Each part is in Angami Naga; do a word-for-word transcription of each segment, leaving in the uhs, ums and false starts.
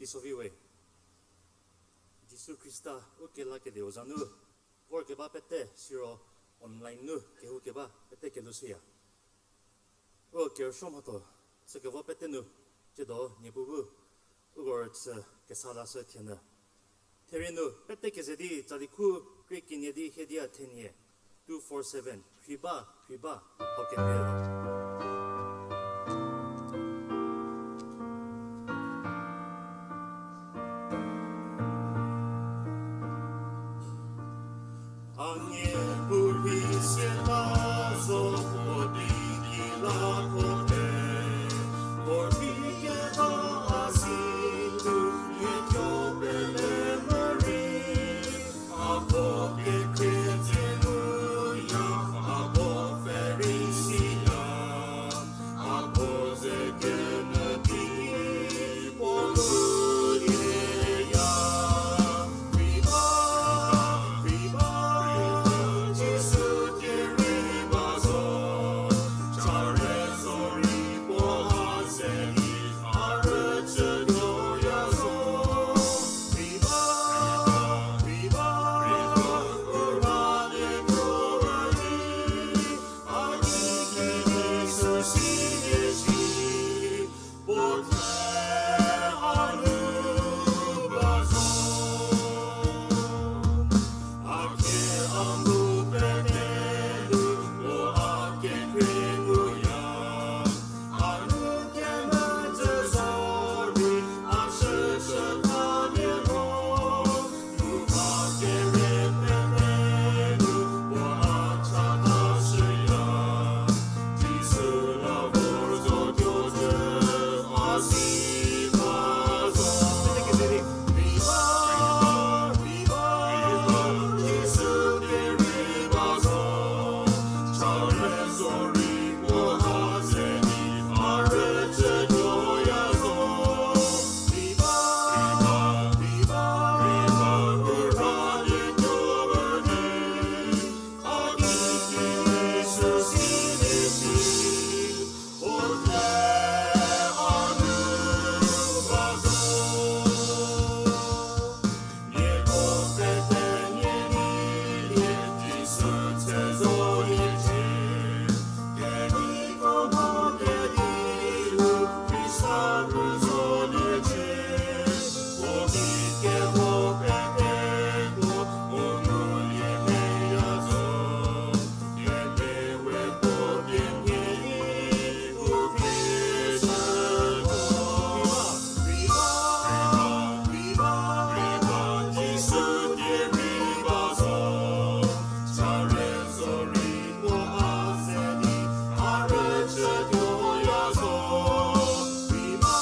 Isoviwe, Jisu Khrista u kelakelieu za nu vorkeba pete siro online nu kehoukeba pete kelushüya. U kerüsuo mhatho chükevo pete nu, tsiedo Niepuu bu uko rüchü kesa lashü thienyü. Therie nu pete keze di tsali khu krie kenie di hiedia thenie, two four seven, rhei ba, rhei ba, hau kenie lo. A nie puorhi sieta zo puo di ki la kote, puorhi keba a si tuo, lietuo pele morei, a puo kekhrie tse nguya, a puo Farisiya, a puo ze kenyü di puo lulieya. Rhei ba, rhei ba, Jisu die rhei ba zo, cha rei zorei puo a ze di a rüchütuoya zo. Rhei ba, rhei ba, u rhalietuo rei, a ki ki Jisu silie shi, puo the a nu ba zo. A kie a mu pete nu, puo a kekhrie nguya, a nu kemedzü zorei, a shüshü thalie ro, nu a kere pete nu, puo a cha tashüya. Jisu la vor zotuo zhü, a si ba zo. Rhei ba, rhei ba, Jisu die rhei ba zo, cha rei zorei puo a ze di a rüchütuoya zo. Rhei ba, rhei ba, rhei ba, u rhalietuo rei, a ki ki Jisu silie shi, puo the a nu ba zo. Nieko pete nie di lie Jisu tse zoliecie, keniko mho kedi nu Khrista rüzoliecie, puo ki kehou peteko u ngulie meya zo. Kele we puo kemhie di u phi shüko. Rhei ba, rhei ba, rhei ba, Jisu die rhei ba zo, cha rei zorei puo a ze di a rüchütuoya zo. Rhei ba,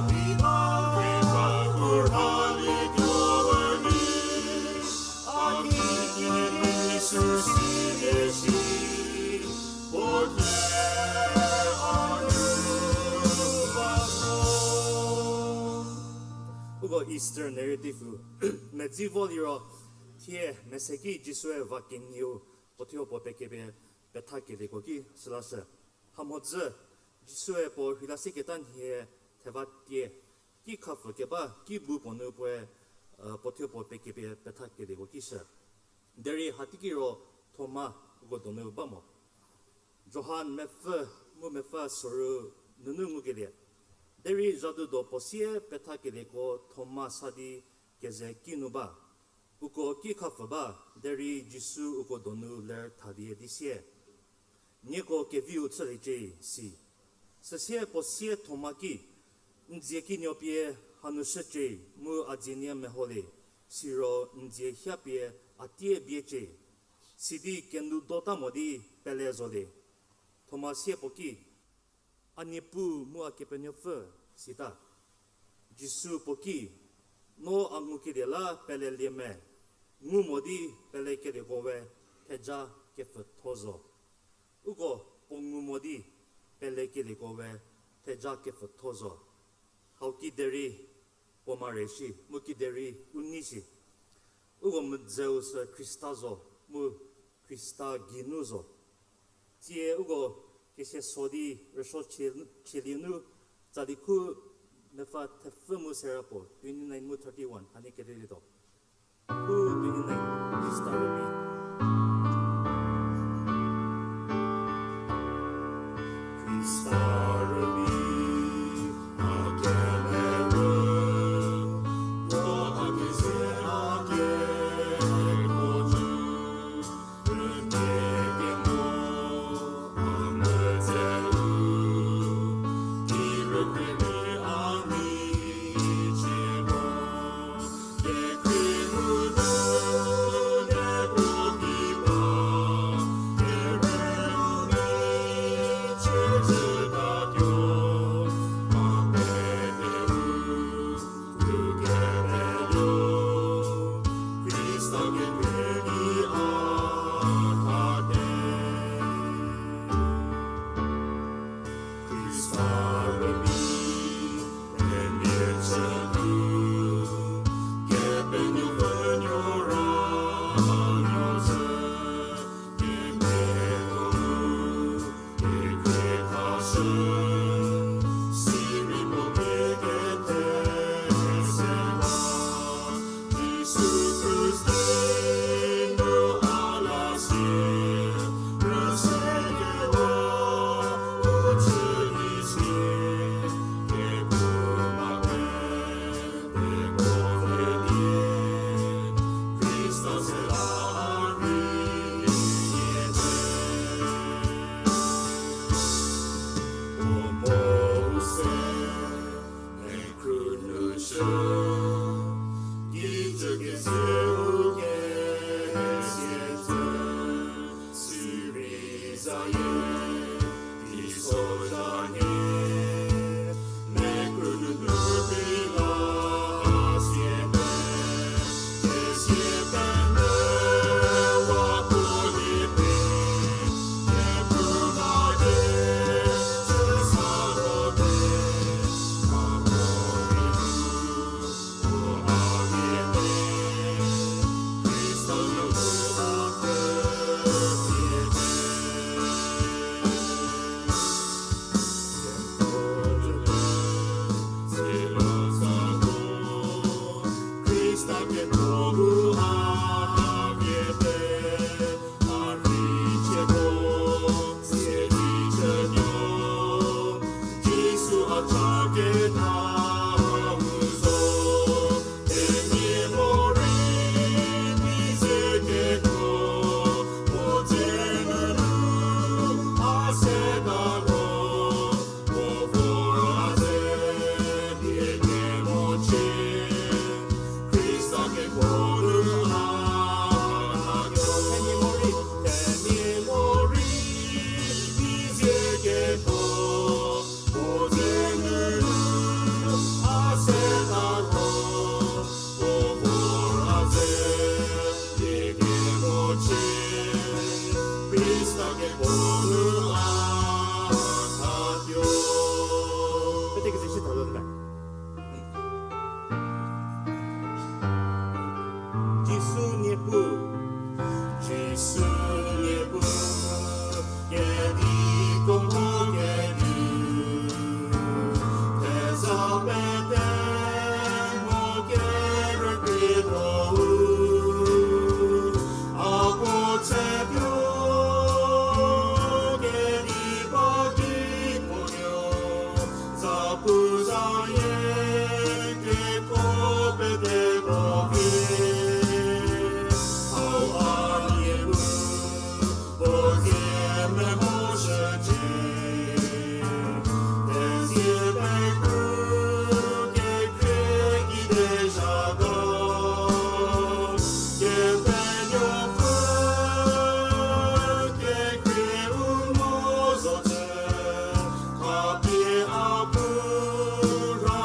rhei ba, rhei ba, u rhalietuo rei, a ki ki Jisu silie shi, puo the a nu ba zo. Uko Easter narrative-u medzi vo liro, thie mese ki Jisue va kenieu puo thuo puo pekepie pethakelieko ki sülasü. Hamhodzü, Jisue puo rheilasieketa nhie theva tie, ki khapfü keba ki bu puo nu puoe, puo thuo puo pekepie pethakelieko ki shü. Derei hateiki ro Thoma uko donu ba mo. Johan mepfü mu mepfü soru nunu ngukelie. Derei zhadudo puo sie pethakelieko Thoma sa di keze ki nu ba. Uko ki khapfü ba, derei Jisu uko donu ler thalie di sie, Nieko keviu chüliecie, si. Süsie puo sie Thoma ki, N dzie kinuo pie hanu shücie, mu a dzie nie meholie, siro n dzie hia pie a tie biecie, sidi kenu dota mo di pele zolie. Thoma sie puo ki, A Niepuu mu a Kepenuopfü, sita. Jisu puo ki, No a ngukelie la pelelie me, ngu mo di pelekelieko we theja kepfütho zo. Uko puo ngu mo di pelekelieko we theja kepfütho zo. Hau kiderei puo mare shi, mu kiderei u nei shi. Uko medzeu sü Khrista zo, mu Khrista geinu zo. Tsie uko kesia so di rüsuo chie-, chielie nu, tsali khu Mepfü thepfü mu sera puo, twenty-nine mu thirty-one, hanie kereilietuo. Pu twenty-nine, Khrista rübei. Khrista rübei, a kemerü, ro a kezei a kekuo nu. Jisu Niepuu, Jisu Niepuu, kedi koko kedi, theza pete mo kerükrietho-u, a puo tsetuo kedi ba kiko nuo, zapu zayie keko pete ko vi, hau a Niepuu, puo zie mehoshücie. Tezie pekru kekhrie kide zha ga, Kepenuopfü kekhrie u mo zo tse, khapie a pu ra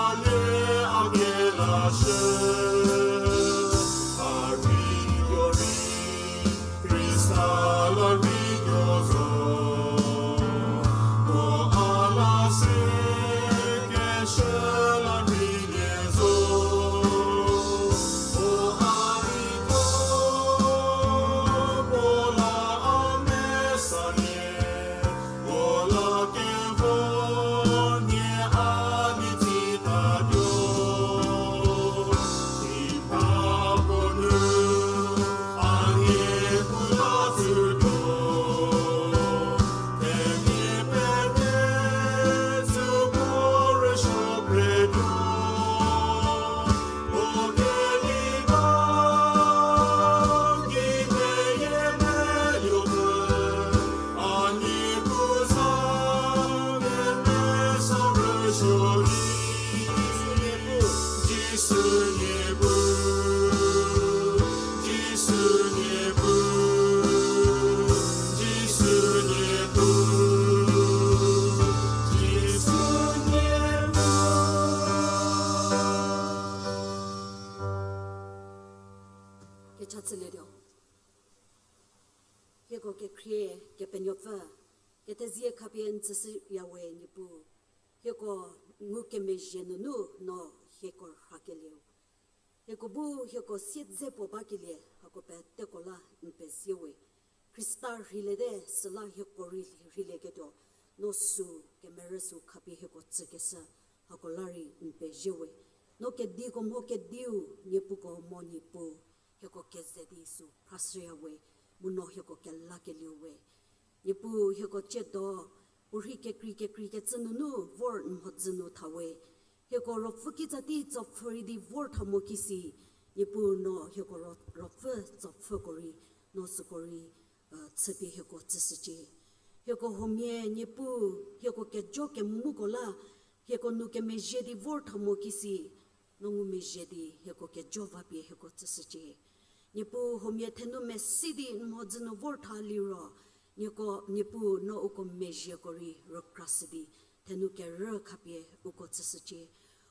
Jisu Niepuu, Jisu Niepuu, Jisu Niepuu, Jisu Niepuu. Kecha chülietuo. Hieko kekhrie, Kepenuopfü, kethezie khapie n tsüshüyawe Niepuu. Hieko ngukemezhie nunu no hieko rhakelieu. Hieko bu hieko siedze puo bakelie hako peteko la n pezie we. Khrista rheiliete süla hieko rei rheilieketuo, no süu kemerü süu khapie hieko tsükeshü hako la rei n pezie we. No kediko mho kediu, niepuko mo Niepuu, hieko keze di süu phrashüya we, mu no hieko kelakelieu we. Niepuu hieko tsiedo, puorhi kekrei kekreikecü nunu vor n mhodzü nu tha we. Hieko ruopfü kitsa tei tsopfhü rei di vor tha mo kisi, Niepuu no hieko ruo-, ruopfü tsopfhüko rei, no süko rei, chüpie hieko tsüshücie. Hieko huomia Niepuu, hieko kejo kemuko la, hieko nou kemezhie di vor tha mo kisi, no ngumezhie di hieko kejo vapie hieko tsüshücie. Niepuu huomia thenou mesi di n mhodzü nu vor tha liro, nieko, Niepuu no uko mezhieko rei rükrashü di, thenou kerü khapie uko tsüshücie.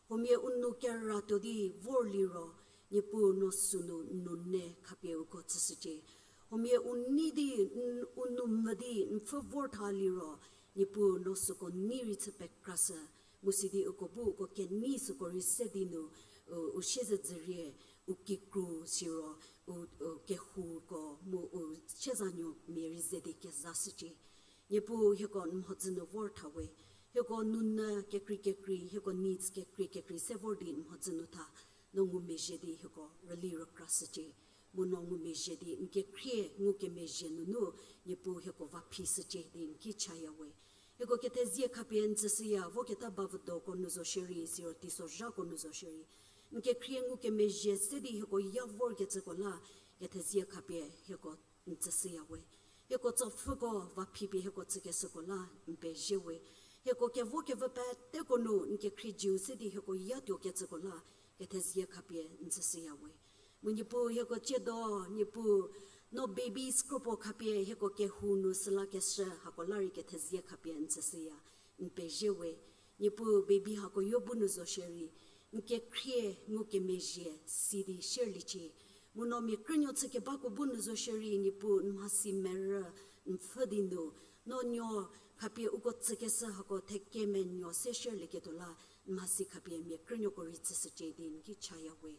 Huomia u nou keratuo di vor liro, Niepuu no sünu n nou ne khapie uko tsüshücie. Huomia u nei di, n-, u nou mvü di n pfhü vor tha liro, Niepuu no süko nei rei chü pekrashü, mu sidi uko bu uko kenei süko rei se di nu, u, u siezedzürie, u kikru siro, u, u kehouko mu u siezanuomia rei ze di kezashücie. Niepuu hieko n mhodzü nu vor tha we, hieko nounyü kekrei kekrei, hieko needs kekrei kekrei se vor di n mhodzü nu tha, no ngumezhie di hieko rüli rükrashücie. Mu no ngumezhie di n kekhrie ngukemezhie nunu, Niepuu hieko vaphishücie di n ki chaya we. Hieko kethezie khapie n tsüshüya, voketa bavüdoko nu zo shierei, siro teisozhako nu zo shierei. N kekhrie ngukemezhie se di hieko ya vorkecüko la, kethezie khapie hieko n tsüshüya we. Hieko tsopfhüko vaphipie hieko tsükeshüko la n pezie we. Hieko kevo kevü peteko nu n kekhrie jiu se di hieko ya tuokecüko la, kethezie khapie n tsüshüya we. Mu Niepuu hieko tsiedo, Niepuu, no babies kropuo khapie hieko kehou nu süla keshü hako la rei kethezie khapie n tsüshüya, n pezie we. Niepuu baby hako yo bu nu zo shierei, n kekhrie ngukemezhie si di shierliecie. Mu no mia krünuo chükebako bu nu zo shierei, Niepuu n mhasi merü, n pfhü di nu, no nuo khapie uko tsükeshü hako theke menuo se shierlieketuo la, n mhasi khapie mia krünuoko rei tsüshücie di n ki chaya we.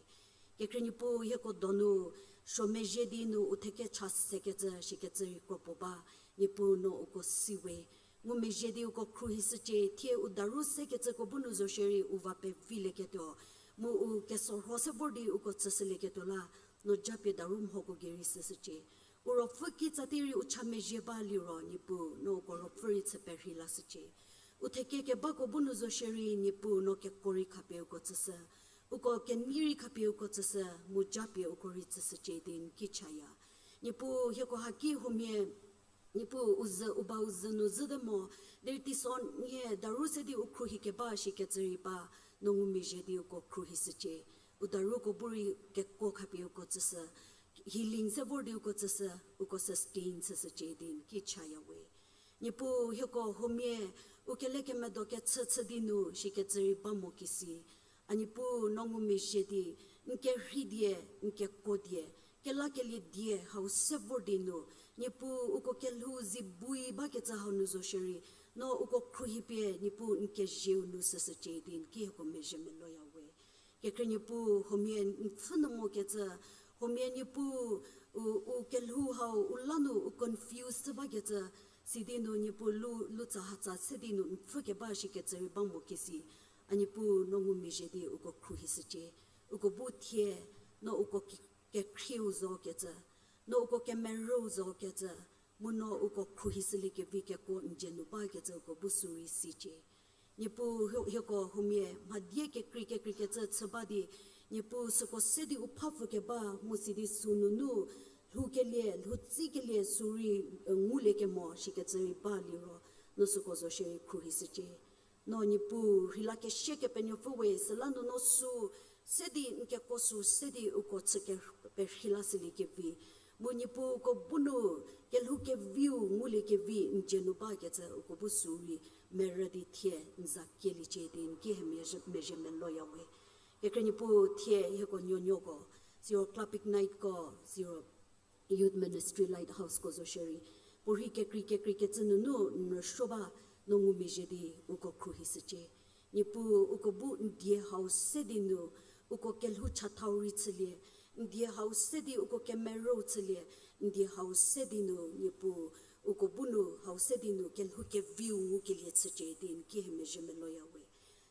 Kekhrie Niepuu hieko donu, suo mezhie di nu u theke cha sekecü shikecü rei kropuo ba, Niepuu no uko si we. Ngumezhie di uko khruohishücie, thie u daru sekecüko bu nu zo shierei u va pevilieketuo, mu u kesorho se vor di uko tsüshülieketuo la, no japie daru mhoko gei rei shüshücie. U ruopfü kitsa tei rei u cha mezhie ba liro Niepuu no uko ruopfü rei chü perhei lashücie. U theke kebako bu nu zo shierei Niepuu no keko rei khapie uko tsüshü, uko kenei rei khapie uko tsüshü, mu japie uko rei tsüshücie di n ki chaya. Niepuu hieko haki huomia, Niepuu u zü u ba u zü nu zhüte mo, derei teisonhie daru se di u khruohi keba shikecü rei ba, no ngumezhie di uko khruohishücie. U daruko bu rei keko khapie uko tsüshü, healing se vor di uko tsüshü, uko sustain chüshücie di n ki chaya we. Niepuu hieko huomia, u kelekemedo kechü chü di nu shikecü rei ba mo kisi. A Niepuu no ngumezhie di, n kerhei die, n keko die, kelakelie die hau se vor di nu, Niepuu uko kelhou zi bui bakecü hau nu zo shierei, no uko khruohipie Niepuu n kezieu nu shüshücie di n ki hieko mezhie meloya we. Kekhrie Niepuu huomia n pfhü nu mokecü, huomia Niepuu u, u kelhou hau u la nu u confuse chü bakecü, sidi nu Niepuu lu, lu tsa hatsa se di nu n pfhü keba shikecü rei ba mo kisi, a Niepuu no ngumezhie di uko khruohishücie, uko bu thie, no uko ke-, kekhrieu zo kecü, no uko kemerüu zo kecü, mu no uko khruohishüliekevi keko n dzie nu bakecü uko bu sü rei sicie. Niepuu hie-, hieko huomia mha die kekrei kekreikecü chü ba di, Niepuu süko se di u phapfü keba mu sidi sünunu, lhoukelie, lhoutsikelie sü rei, e, nguliekemo shikecü rei ba liro, no süko zo shierei khruohishücie. No Niepuu rheilakeshü Kepenuopfü we, süla nu no sü se di n kekuo sü se di uko chü ke-, perheilashüliekevi. Mu Niepuu uko bu nu kelhou keviu nguliekevi n dzie nu bakecü uko bu sü rei merü di thie n za kieliecie di n ki hie mezhie, mezhie meloya we. Kekhrie Niepuu thie hieko nuonuoko, siro club igniteko, siro Youth Ministry Lighthouseko zo shierei, puorhi kekrei kekreikecü nunu n rüsuo ba, no ngumezhie di uko khruohishücie. Niepuu uko bu n die hau se di nu, uko kelhou chathau rei chülie, n die hau se di uko kemerüu chülie, n die hau se di nu Niepuu, uko bu nu hau se di nu kelhou keviu ngukelie chücie di n ki hie mezhie meloya we.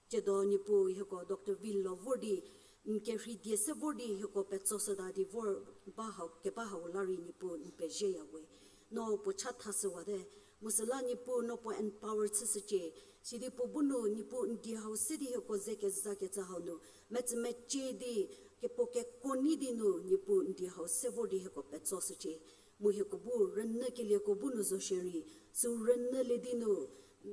Tsiedo Niepuu hieko Doctor Vilo vor di, n kerhei die se vor di hieko petsoshüta di vor ba hau, keba hau la rei Niepuu n pezhieya we. No puo chathashüwate, mu süla Niepuu no puo empower chüshücie, sidi puo bu nu Niepuu n die hau se di hieko ze kezakecü hau nu, metsümecie di, kepuo kekuo nei di nu Niepuu n die hau se vor di hieko petsoshücie. Mu hieko bu rünyükelieko bu nu zo shierei, sü rünyülie di nu,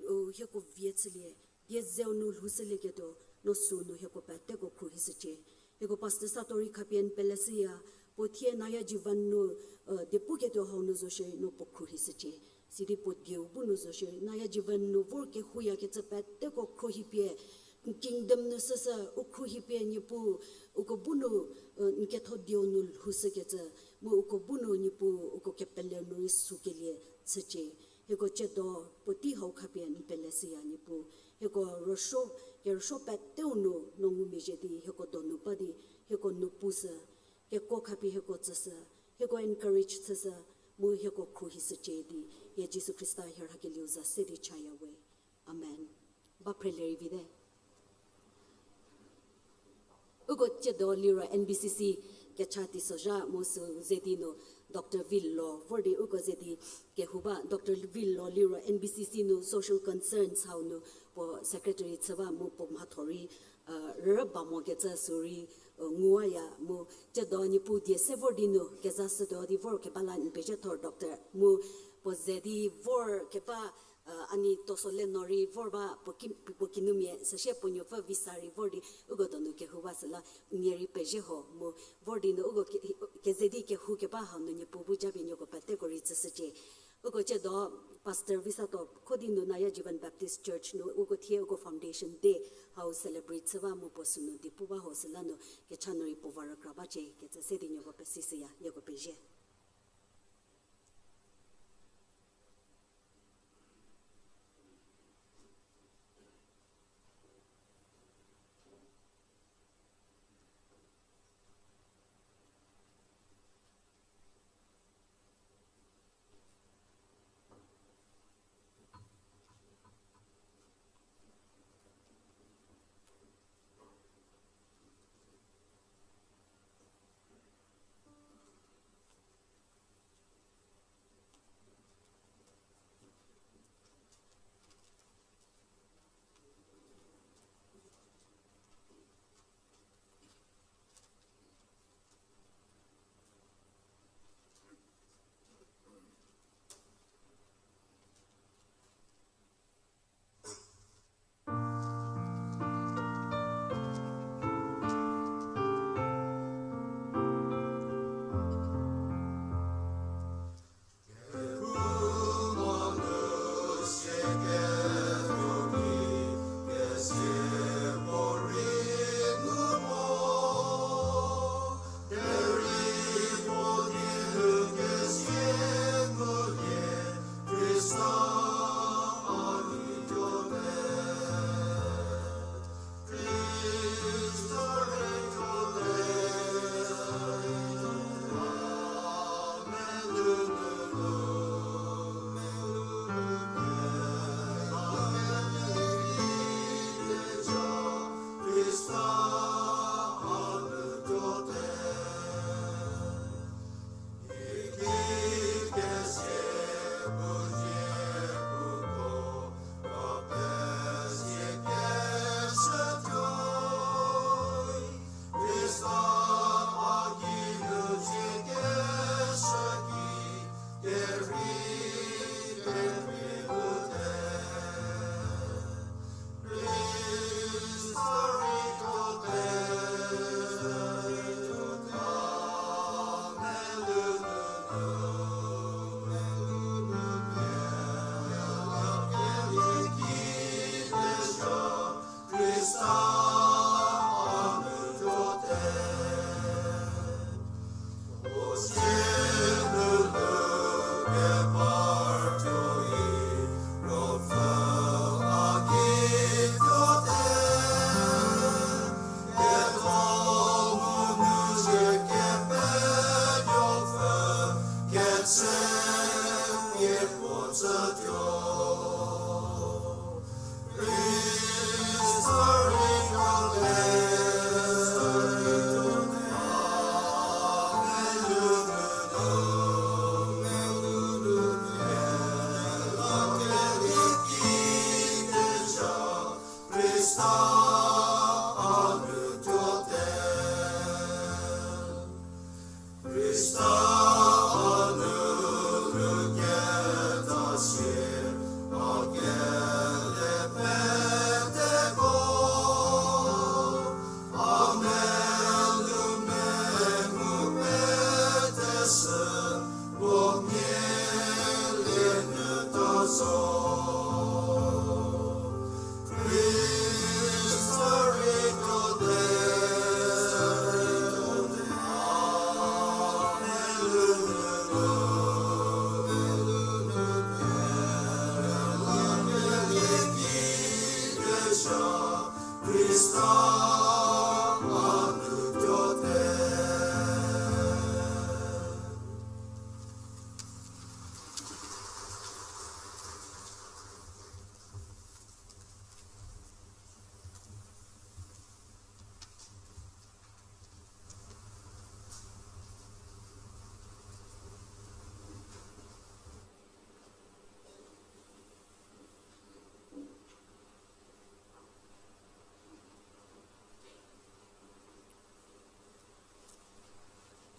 u, hieko vie chülie, die zeu nu lhoushülieketuo, no sü nu hieko peteko khruohishücie. Hieko Pastor Sato rei khapie n peleshüya, puo thie Naya Jivan nu, e, diepuketuo hau nu zo shierei no puo khruohishücie. Sidi puo dieu bu nu zo shierei Naya Jivan nu vor kehouyakecü peteko khruohipie, n kingdom nu süsü u khruohipie Niepuu, uko bu nu, e, n ketho dieu nu lhoushükecü, mu uko bu nu Niepuu uko kepele nu rei sükelie chücie. Hieko tsiedo puotei hau khapie n peleshüya Niepuu. Hieko rüsuo, kerüsuo peteu nu no ngumezhie di hieko donu ba di, hieko nu pushü, kekuo khapie hieko tsüshü, hieko encourage chüshü, mu hieko khruohishücie di, hie Jisu Khrista hie rhakelieu za se di chaya we. Amen. Ba phrelie rei vite. Uko tsiedo liro N B C C kecha teisozha mu sü ze di nu Doctor Vilo vor di uko ze di kehou ba. Doctor Vilo liro N B C C nu social concerns hau nu puo secretary chü ba mu puo mhatho rei, e, rüba mokecü sü rei, e, nguwaya mu tsiedo Niepuu die se vor di nu kezashütuo di vor keba la n pezie thor Doctor mu puo ze di vor keba, e, a nei toso le no rei vor ba puo ki, puo kinumia süsie puo nuopfü visa rei vor di uko donu kehou ba süla nie rei pezie ho mu vor di nu uko ke-, keze di kehou keba hau nu Niepuu bu japie nieko peteko rei tsüshücie. Uko tsiedo Pastor Visato kho di nu Naya Jivan Baptist Church nu uko thie uko Foundation Day hau celebrate chü ba mu puo sünu di pu ba ho süla nu kecha nu rei puo va rükra bacie kecü se di nieko pesishüya, nieko pezie.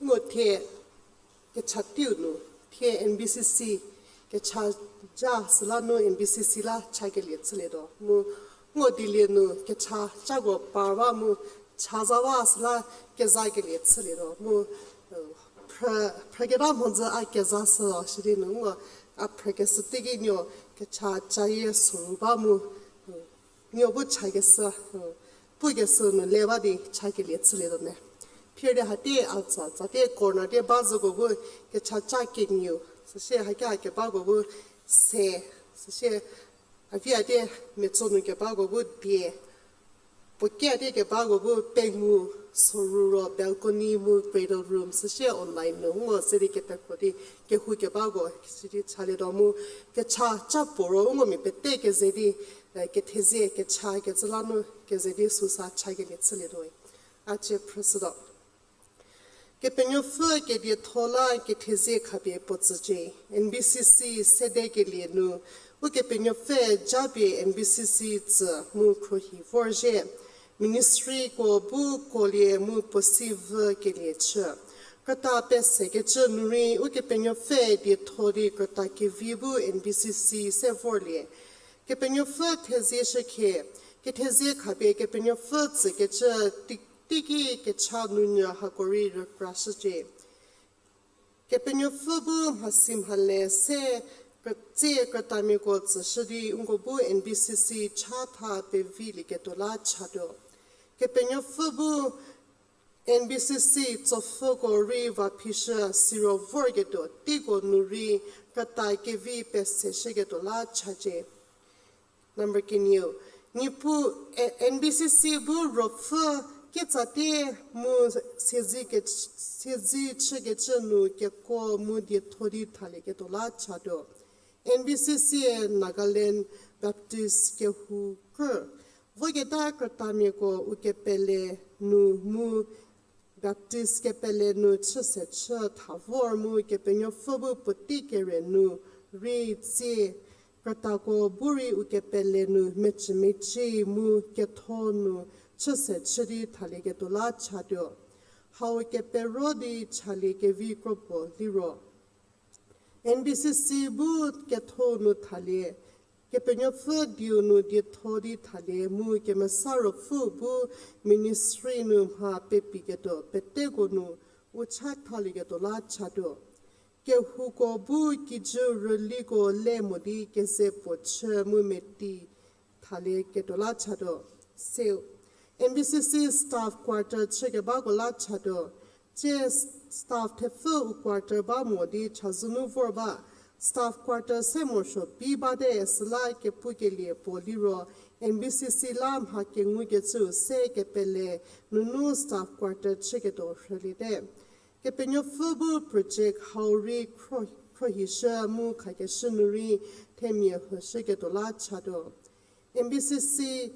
Ngo thie kecha teiu nu, thie N B C C kecha ja süla nu N B C C la chakelie chülietuo. Mu ngo dilie nu kecha jako par ba mu cha za ba süla kezakelie chülietuo. Mu, phrü, phrüketa mhodzü a keza shü sidi nu ngo a phrükeshü teiki nuo kecha cayie soru ba mu, nuo bu chakeshü, pukeshü nu le ba di chakelie chülietuo me. Phir di hati a tsa, tsa ti corner ti ba züko bu kecha ca kenieu, süsie hakia kebako bu se, süsie a vi a ti metso nu kebako bu die, puo ki a ti kebako bu pengou, soru ro balcony mu cradle room, süsie online nu ngo se di kepekro di kehou kebako sidi chalietuo mu kecha ca puo ro u ngo mia pete keze di, kethezie kecha kecü la nu keze di süsa chakelie chülietuo. A cie phrüshütuo. Kepenuopfü kedietho la kethezie khapie puo tsücie. N B C C sedekelie nu Ukepenuopfü japie N B C C tsü mu khruohi vorzhie. Ministryko bu kuolie mu puo si vükelie chü. Krüta pesekecü nu rei Ukepenuopfü dietho di krüta kevi bu N B C C se vorlie. Kepenuopfü thezie shükhie, kethezie khapie Kepenuopfü tsükecü teiki kecha nunyü hako rei rükrashücie. Kepenuopfü bu mhasi mhale se tsie krütamiako tsüshü di uko bu N B C C chatha pevilieketuo la chatuo. Kepenuopfü bu N B C C tsopfhüko rei va phishü siro vorketuo teiko nu rei krüta kevi peseshüketuo la chacie. Number kenieu, Niepuu, N B C C bu ruopfü ketsatie mu siedze chükecü nu kekuo mu dietho di thalieketuo la chatuo. N B C C Nagaland Baptist kehou krü. Voketa krütamiako ukepele nu mu Baptist kepele nu chüse chü tha vor mu Kepenuopfü bu puotei kere nu rei tsie krütako bu rei ukepele nu mecümecie mu ketho nu chüse chü di thalieketuo la chatuo. Hau kepero di chalie kevi kropuo liro N B C C bu ketho nu thalie, Kepenuopfü dieu nu dietho di thalie mu Kemesa Ruopfü bu ministry nu mha pepiketuo peteko nu u chathalieketuo la chatuo. Kehouko bu kijü rüliko le mo di keze puo chü mu meti thalieketuo la chatuo. Se N B C C staff quarter chükebako la chatuo. Tsie staff thepfü u quarter ba mo di chazou nu vor ba. Staff quarter se morosuo bi bate süla kepukelie puo liro N B C C la mha kengukecüu se kepele nunu staff quarter chüketuo rhüliete. Kepenuopfü bu project hau rei khro-, khrohishü mu khakeshü nu rei themia hushüketuo la chatuo. N B C C,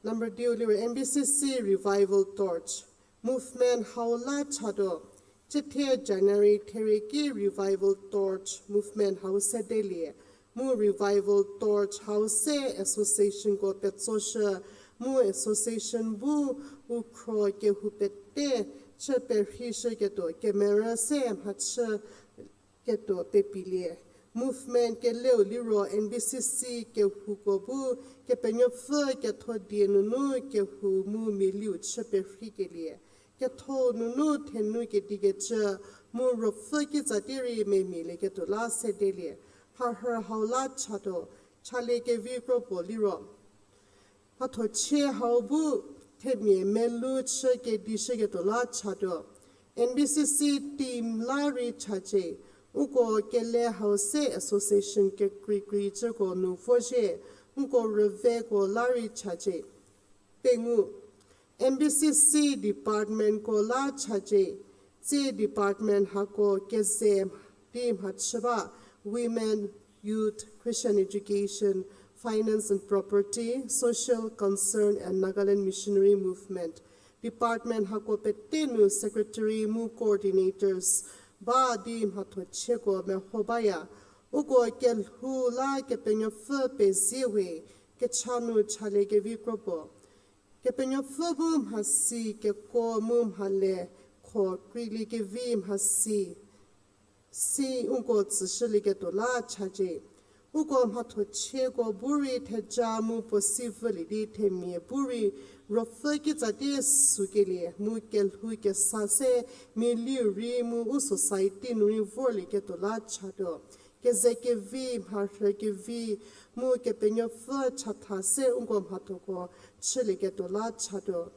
number diu liro N B C C Revival Torch movement hau la chatuo. Chiethie January therieki Revival Torch movement hau sedelie. Mu Revival Torch hau se associationko petsoshü, mu association bu u khro kehou pete chü perheishüketuo kemerü se mhachü ketuo pepilie. Movement keleu liro N B C C kehouko bu Kepenuopfü ketho die nunu kehou mu mialiu chü perheikelie. Ketho nunu thenu kedikecü mu ruopfü kitsatie rei memialieketuo la sedelie. Mharhü hau la chatuo, chalie kevi kropuo liro mhathochie hau bu themia melu chü kedishüketuo la chatuo. N B C C team la rei chacie, uko kele hau se association kekreikreicüko nu vozhie, nko rüveko la rei chacie. Pengou, N B C C departmentko la chacie, tsie department hako keze di mhachü ba, Women, Youth, Christian Education, Finance and Property, Social Concern and Nagaland Missionary Movement. Department hako pete nu secretary mu coordinators ba di mhathochieko meho baya. Uko kelhou la Kepenuopfü pezie we, kecha nu chalie kevi kropuo. Kepenuopfü bu mhasi kekuo mu mhale kho kreilie kevi mhasi si uko tsüshülieketuo la chacie. Uko mhathochieko bu rei theja mu puo si vülie di themia bu rei ruopfü kitsatie sükelie mu kelhou kesa se mialiu rei mu u society nu rei vorlieketuo la chatuo. Keze kevi, mharhü kevi, mu Kepenuopfü chatha se uko mhathoko chülieketuo la chatuo.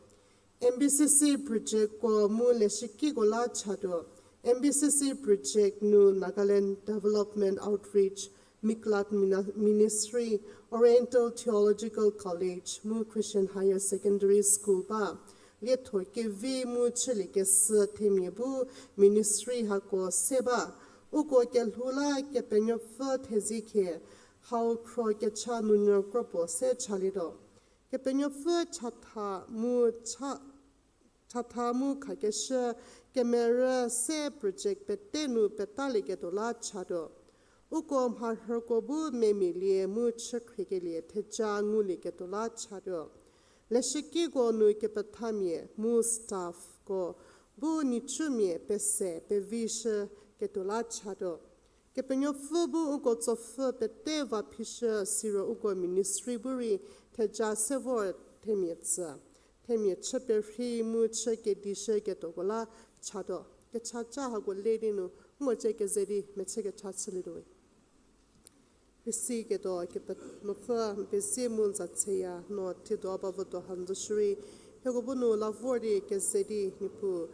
N B C C projectko mu leshükiko la chatuo. N B C C project nu Nagaland Development Outreach, Miklat Mina-, Ministry, Oriental Theological College mu Christian Higher Secondary School ba. Lietho kevi mu chüliekeshü themia bu ministry hako se ba. Uko kelhou la Kepenuopfü thezie khie, hau khro kecha nunyü kropuo se chalietuo. Kepenuopfü chatha mu cha-, chatha mu khakeshü kemerü se project pete nu petalieketuo la chatuo. Uko mharhüko bu memialie mu chükhriekelie theja ngulieketuo la chatuo. Leshükiko nu kepethamia mu staffko bu nhicumia pese pevishüketuo la chatuo. Kepenuopfü bu uko tsopfü pete va phishü siro uko ministry bu rei theja se vor themia tsü, themia chü perhei mu chü kedishüketuoko la chatuo. Kechaca hako le di nu, ngo ce keze di mechü kecha chülietuowe. Pesiketuo Kepenuopfü, n pezie mu n za tseya, no thiedo ba votuo ha n zo shierei, hieko bu nu la vor di keze di Niepuu,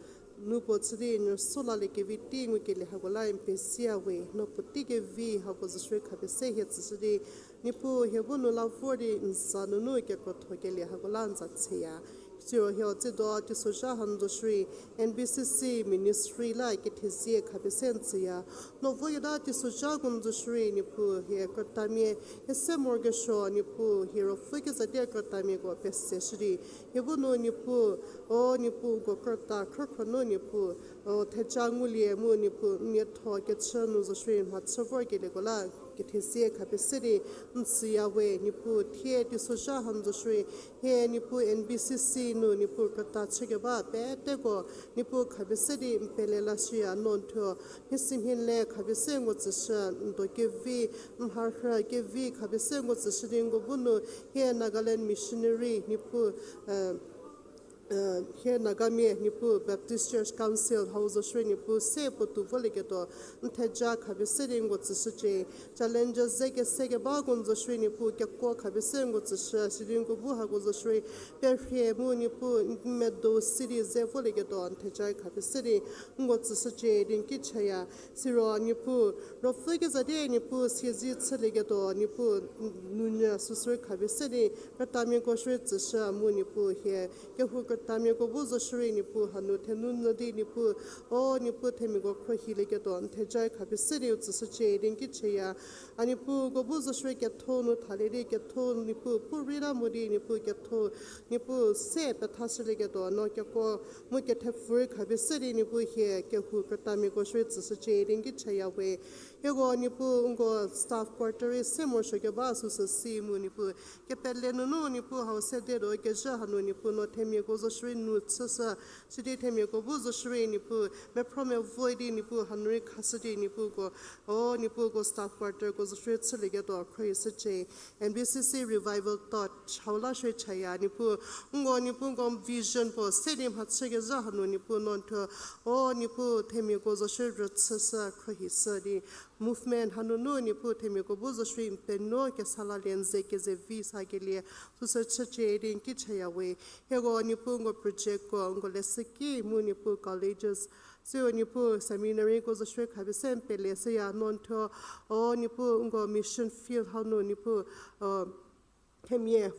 nu puo chü di n rüso laliekevi tei ngukelie hako la n pezie we, no puotei kevi hako zo shierei khapie se hie tsüshü di, Niepuu hie bu nu la vor di n za nunu kekrothokelie hako la n za tseya. Siro hie tsiedo teisozha ha n zo shierei, N B C C ministry la kethezie khapie se n tsüya. No voyeta teisozhako n zo shierei Niepuu hie krütamia, hie se morokesuo Niepuu hie ruopfü kezhatie krütamiako pese shü di, hie bu nu Niepuu, o Niepuu ko krüta khrükhro nu Niepuu, o theja ngulie mu Niepuu n nietho kechü nu zo shierei mhachü vorkelieko la kethezie khapie se di n tsüya we Niepuu. Thie teisozha ha n zo shierei, hie Niepuu N B C C nu Niepuu krüta chükeba peteko Niepuu khapie se di n pele lashüya, no n thuo mhiesimhie le khapie se n ko tsüshü, n do kevi, n mharhü kevi khapie se n ko tsüshü di n ko bu nu hie Nagaland missionary Niepuu, eh, Hie Nagamia Niepuu Baptist Church Council hau zo shierei Niepuu se puotou volieketuo n theja khapie se di n ko tsüshücie. Challenges ze kese kebako n zo shierei Niepuu kekuo khapie se n ko tsüshü, sidi n ko bu hako zo shierei perhie mu Niepuu n medo sidi ze volieketuo n theja khapie se di n ko tsüshücie di n ki chaya. Siro Niepuu, ruopfü kezha di Niepuu siedze chülieketuo Niepuu n- nunyü süsü khapie se di krütamiako shierei tsüshü mu Niepuu hie kehou krütamiako bu zo shierei Niepuu hanu thenou nyü di Niepuu, o Niepuu themiako khruohilieketuo n theja khapie se di u tsüshücie di n ki chaya. A Niepuu ko bu zo shierei ketho nu thalie di ketho Niepuu pu rei la mo di Niepuu ketho Niepuu se pethashülieketuo no kekuo mu kethepfü rei khapie se di Niepuu hie kehou krütamiako shierei tsüshücie di n ki chaya we. Hieko Niepuu nko staff quarter rei se morosuo keba süsü si mu Niepuu kepele nunu Niepuu hau sede tuo kezhü hanu Niepuu no themiako zo shierei nu chüshü, sidi themiako bu zo shierei Niepuu mephro mevo di Niepuu hanu rei khashü di Niepuu ko, o Niepuu ko staff quarterko zo shierei chülieketuo khruohi shücie. N B C C Revival Torch hau la shierei chaya Niepuu, nko Niepuu nko vision puo se di mhachükezhü hanu Niepuu no thuo, o Niepuu themiako zo shierei rüchüshü khruohishü di movement hanunu Niepuu themiako bu zo shierei n penuo kesa lalie n ze kezevi sakelie süsü chücie di n ki chaya we. Hieko Niepuu nko projectko nko leshüki mu Niepuu colleges, siu Niepuu seminaryko zo shierei khapie se n pele shüya no thuo, o Niepuu nko mission field hau nu Niepuu themia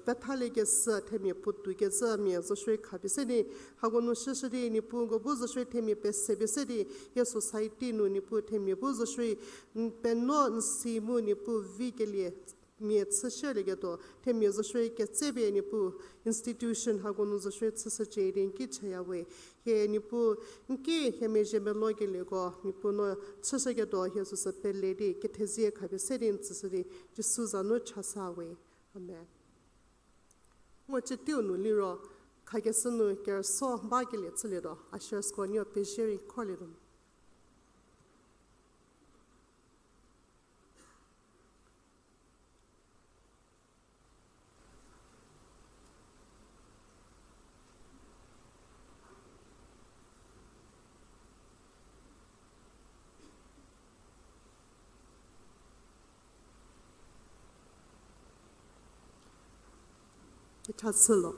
pethaliekeshü themia puotoukecü mia zo shierei khapie se di hako nu shüshü di Niepuu nko bu zo shierei themia pese pie se di hie society nu Niepuu themia bu zo shierei n penuo n si mu Niepuu vikelie mia chüshülieketuo themia zo shierei ketsepie Niepuu institution hako nu zo shierei chüshücie di n ki chaya we. Hie Niepuu n ki hie mezhie melokelieko Niepuu no chüshüketuo hie süsü pele di kethezie khapie se di n tsüshü di Jisu za nu chasa we. Amen. Ngo cü teiu nu liro khakeshü nu kerüsuo bakelie chülietuo ushersko nuo pezie rei khorlietuo. Kechachülo.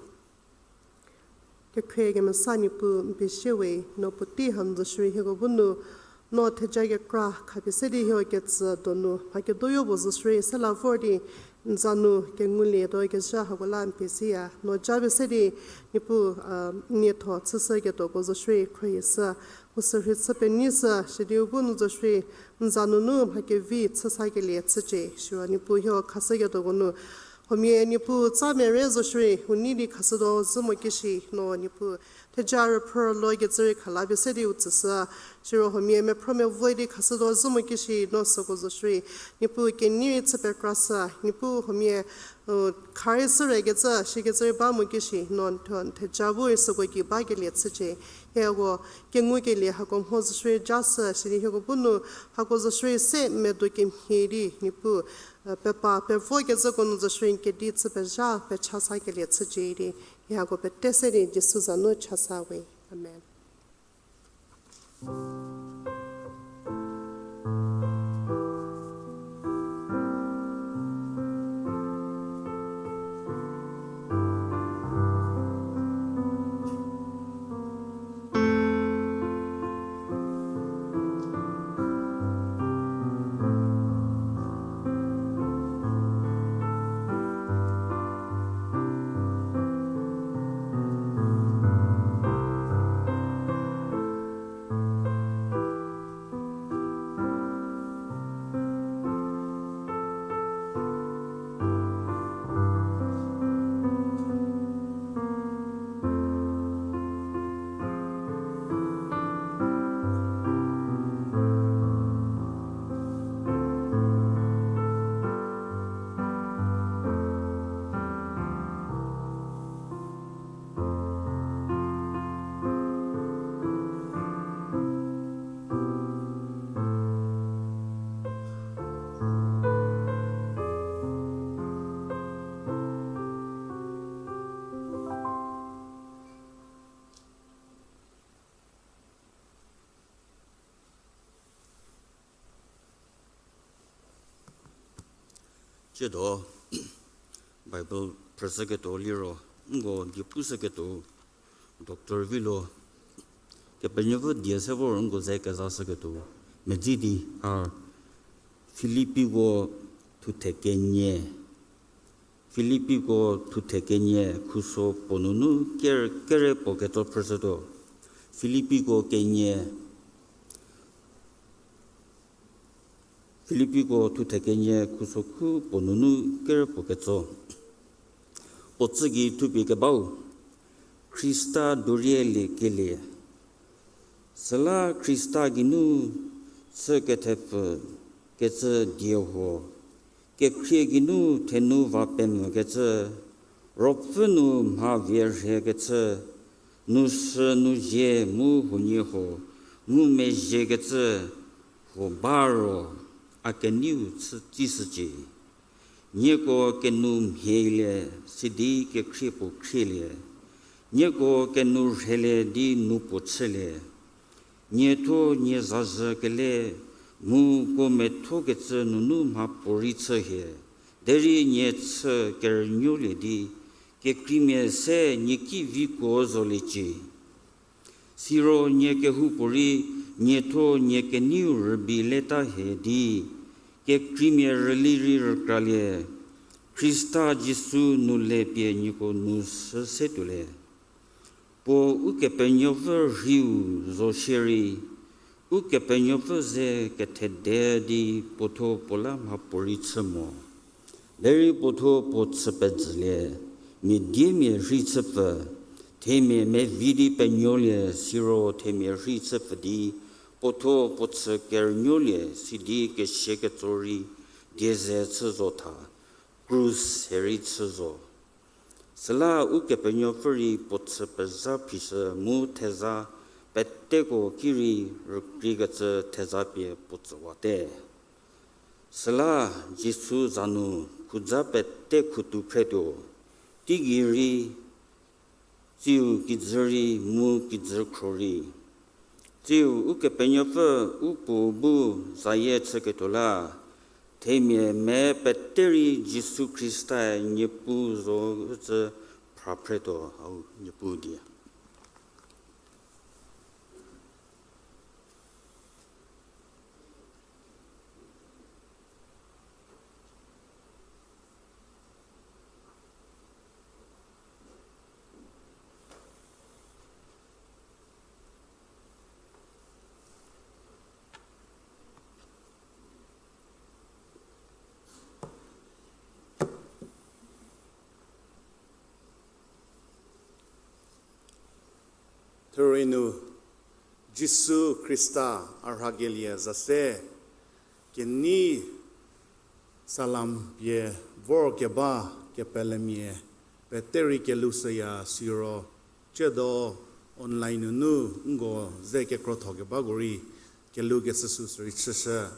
Kekhrie kemesa Niepuu n pezie we, no puotei hanu zo shierei hieko bu nu no theja kekra khapie se di hieko ketsü donu mha kedoyo puo zo shierei se la vor di n za nu kengulietuo kezhü hako la n pezieya. No japie se di Niepuu nietho chüshüketuoko zo shierei khruohishü, mu sürhei chü penyishü, sidi u bu nu zo shierei n za nunu mha kevi chüsakelie chücie. Siro Niepuu hieko khashüketuoko nu huomia Niepuu tsa mere zo shierei u nei di khashütuo zhü mo kishi no Niepuu theja rüphrü lokecü rei khala pie se di u tsüshü. Siro huomia mephro mevo di khashütuo zhü mo kishi no süko zo shierei Niepuu kenei rei chü pekrashü. Niepuu huomia kharei shürekecü shikecü rei ba mo kishi no n thuo n theja bu rei süko gei bakelie chücie. Hieko kengukelie hako mho zo shierei jashü, sidi hieko bu nu hako zo shierei se medo kemhie di Niepuu pepa pevokecüko nu zo shierei n kedi chü pezha pecha sakelie chücie di hieko pete se di Jisu za nu chasa we. Amen. Ciedo, Bible phrüshüketuo liro, nko die pushüketuo, Doctor Vilo, Kepenuopfü die se vor nko ze kezashüketuo, medzi di, a, Filippiko thuthe kenie, Filippiko thuthe kenie khuso puo nunu ker-, kere puo ketso phrüshütuo. Filippiko kenie, Filippiko thuthe kenie khuso khu puo nunu ker puo ketso. Puo tsü gei thupie kebau, Khrista dorieliekelie. Süla Khrista geinu chü kethepfü kecü die huo, kekhrie geinu thenu va pemvü kecü, ruopfü nu mha vie rhie kecü, nu sü nu zie mu huoniehuo ngumezhie kecü huo ba ro, a keneiu chü tsishücie. Nieko kenu mhielie, sidi kekhrie puo khrielie. Nieko kenu rhelie di nu puo chülie. Niethuo nie zazhü kele mu kuo methokecü nunu mha puorei chü hie. Derei nie chü kerünuolie di, kekreimia se nie ki vikuo zoliecie. Siro nie kehoupuorei niethuo nie keneiu rübei leta hie di, kekreimia rüli rei rükralie, Khrista Jisu nu le pie nieko nu sü se tuolie. Puo Ukepenuopfü rhiu zo shierei, Ukepenuopfü ze kethede di puothuo puo la mha puorei chü mo. Derei puothuo puo chü pezhülie, mia diemia rhei chüpfü, themia mevi di penuolie siro themia rhei chüpfü di, puothuo puo chü kerünuolie sidi kesia ketso rei die ze chü zo tha, krus se rei chü zo. Süla Ukepenuopfü rei puo chü pezha phishü mu theza peteko ki rei rükriekecü theza pie puo tsüwate. Süla Jisu za nu khuza pete khutu phretuo, teigei rei, tsiu kijü rei mu kijü khro rei. Tsiu Ukepenuopfü u Puo bu zayie chüketuo la, themia me pete rei Jisu Khrista-e Niepuu zo ücü phra phretuo, hau Niepuu die. Thürei nu, Jisu Khrista a rhakelie za se, kenei salam pie vorkeba kepelemia pete rei kelou shüya siro, ciedo online nunu nko ze kekrothokebako rei kelou keshü süu sürei chüshü.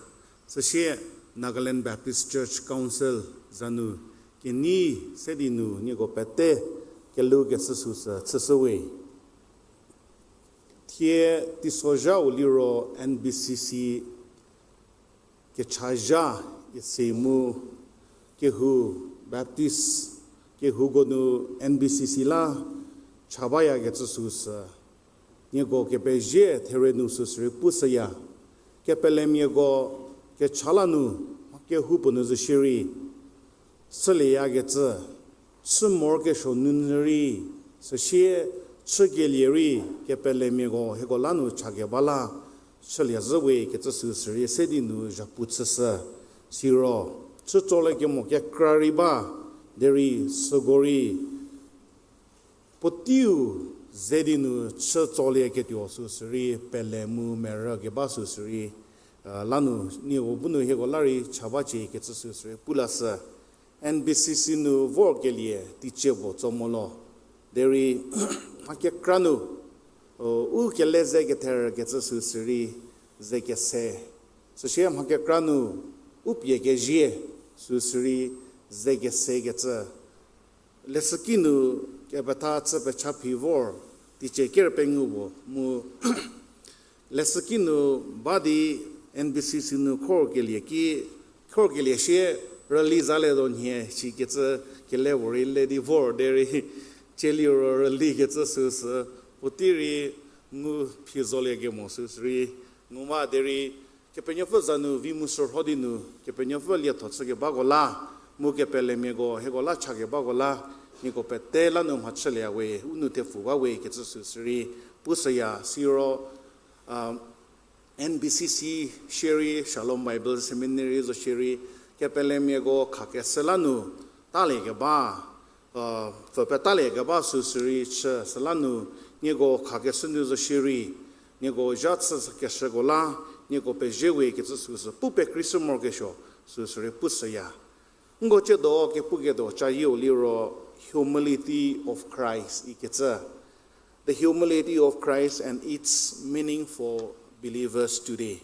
Süsie Nagaland Baptist Church Council za nu kenei se di nu nieko pete kelou keshü süu sü chüshüwe. Thie teisozhau liro N B C C kechazha isi mu kehou Baptist kehouko nu N B C C la cha bayakecü süu sü nieko kepezie therei nu süu sürei pushüya. Kepelemiako kecha la nu mha kehoupuo nu zo shierei chülieyakecü, chü morokesuo nunu rei, süsie chükelie rei kepelemiako hieko la nu chakeba la chülie zhüwe kecü süu sürei se di nu zhapu chüshü. Siro chütsolie kemo kekra rei ba, derei süko rei puoteiu ze di nu chütsolieketuo süu sürei pele mu merü keba süu sürei, la nu nieko bu nu hieko la rei cha bacie kecü süu sürei pu lashü. N B C C nu vorkelie teicie puo tso mo lo. Derei mha kekra nu u kele ze kether kecü süu sürei ze kese. Süsie mha kekra nu u pie kezie süu sürei ze kese kecü. Leshüki nu kepetha chü pecha phi vor teicie ker pengou puo mu leshüki nu ba di N B C C nu khorkelie ki, khorkelie sie Rüli zalie do nhie, sikecü kele puorei le di vor derei, tsie liro rüli kecü süsü, puotei rei ngu phi zolie kemo süsü rei, ngu ma derei, Kepenuopfü za nu vi mu sürho di nu, Kepenuopfü lietho chükebako la, mu kepelemiako hieko la chakebako la, nieko pete la nu mhachülie we, u nou thepfu ba we kecü süsü rei, pushüya siro, N B C C shierei, Shalom Bible Seminary zo shierei, kepelemiako khakeshü la nu, talie keba, pfü petalie keba süsü rei chü süla nu, nieko khakeshü nu zo shierei, nieko zha chü keshüko la, nieko pezie we kecü süsü pu pekreishü morokesuo, süsü rei pushüya. Nko tsiedo kepuketuo cayieu liro humility of Christ ikecü. The humility of Christ and its meaning for believers today.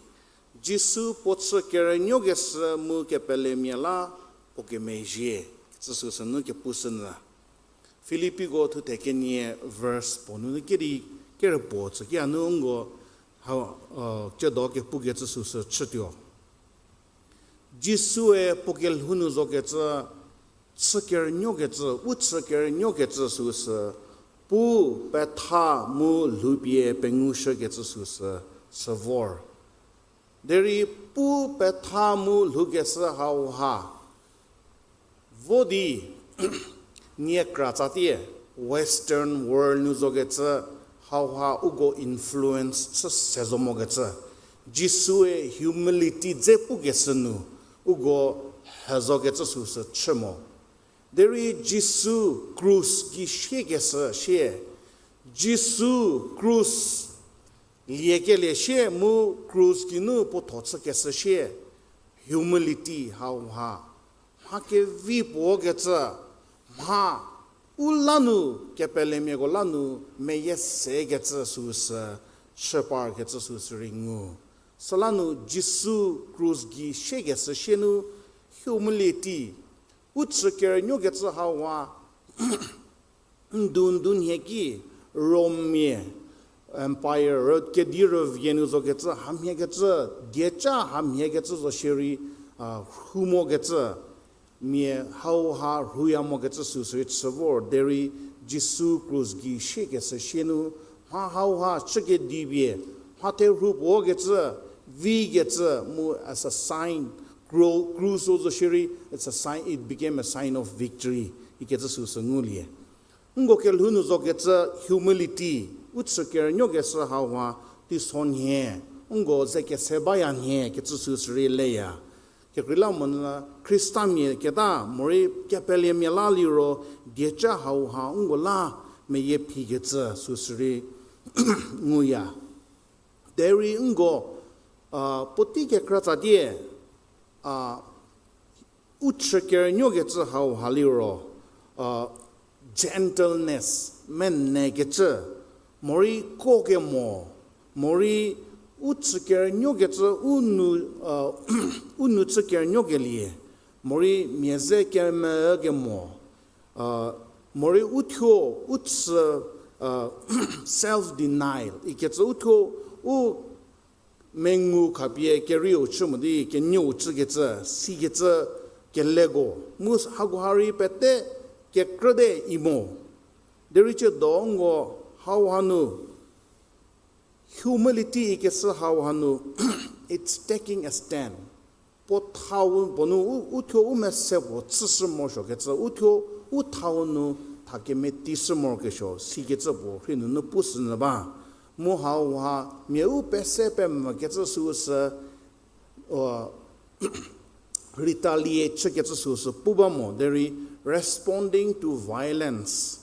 Jisu puo chü kerünuokeshü mu kepelemia la puo kemezhie, kecü süsü nu kepushünyü. Filippiko thuthe kenie verse puo nunu kedi kerüpuo tsüki a nu nko ha, tsiedo kepukecü süsü chütuo. Jisue puo kelhou nu zokecü, chü kerünuokecü, u chü kerünuokecü süsü, pu petha mu lhoupie pengushükecü süsü, sü vor. Derei pu petha mu lhoukeshü hauha vo di nie kra tsatie, Western world nu zokecü hauha uko influence chü se zo mokecü. Jisue humility dze pukeshü nu uko hezokecü süsü chü mo. Derei Jisu krus gei siekeshü sie, Jisu krus liekelie sie mu krus geinu puo tho chükeshü sie, humility hauha, mha kevi puo kecü, mha u la nu, kepelemiako la nu meyie sekecü süsü, chü parkecü süsü rei ngu. Süla nu Jisu krus gei siekeshü sie nu humility, u chü kerünuokecü hauha, ndu ndu nhie ki, Rommia empire rü kedi rüvie nu zokecü hamhiekecü, dieca hamhiekecü zo shierei, rhu mokecü, mia hauha rhuya mokecü süsü rei chü vor derei Jisu krus gei siekeshü sie nu, mha hauha chükedipie, mha therhu puo kecü, vikecü mu as a sign, krus zo shierei, it's a sign, it became a sign of victory ikecü süsü ngulie. Nko kelhou nu zokecü humility, u chü kerünuokeshü hauha, teisonhie, nko ze kese baya nhie kecü süsü rei leya. Kekreilamonyü khristamia keta morei kepelemiala liro dieca hauha nko la meyie phikecü süsü rei nguya. Derei nko, puotei kekra tsatie, u chü kerünuokecü hauha liro, gentleness, menekecü, morei kuo kemo, morei u chü kerünuokecü, u nu chü kerünuokelie, morei mia ze keme kemo, morei uthuo, u chü, self denial ikecü uthuo, u mengu khapie kerieu chü mo di kenuou chükecü, sikecü keleko, mu hakoha rei pete kekrüte imo. Derei tsiedo nko hauha nu, humility ikecü hauha nu, it's taking a stand. Puo thau puo nu u, uthuo u mese puo chüshü morosuokecü, uthuo u thau nu tha kemetishü morokesuo, sikecü puo rhei nunu pushünyü ba. Mu hauha mia u pese pemvükecü süsü, retaliate chükecü süsü pu ba mo, derei responding to violence,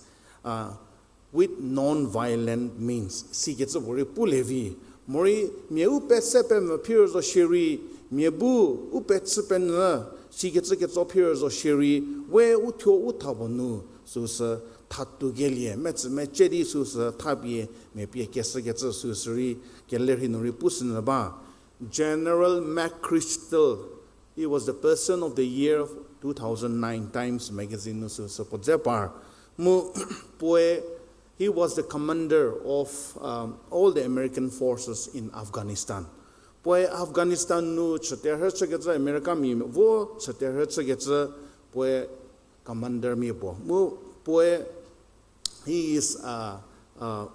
with non-violent means, sikecü puorei pulie vi. Morei mia u pese pemvü phir zo shierei, mia bu u pechü penyü, sikecü ketso phir zo shierei, we uthuo u tha puo nu süsü thatuo kelie metsü mecü di süsü thapie mia pie keshükecü süsü rei kelerhei nu rei pushünyü ba. General McChrystal, he was the person of the year two thousand nine Times Magazine nu süsü puo dze par. Mu puoe, he was the commander of, um, all the American forces in Afghanistan. Puoe Afghanistan nu chüterhü chükecü, Americamia vo chüterhü chükecü, puoe commandermia puo. Mu puoe, he is a, a,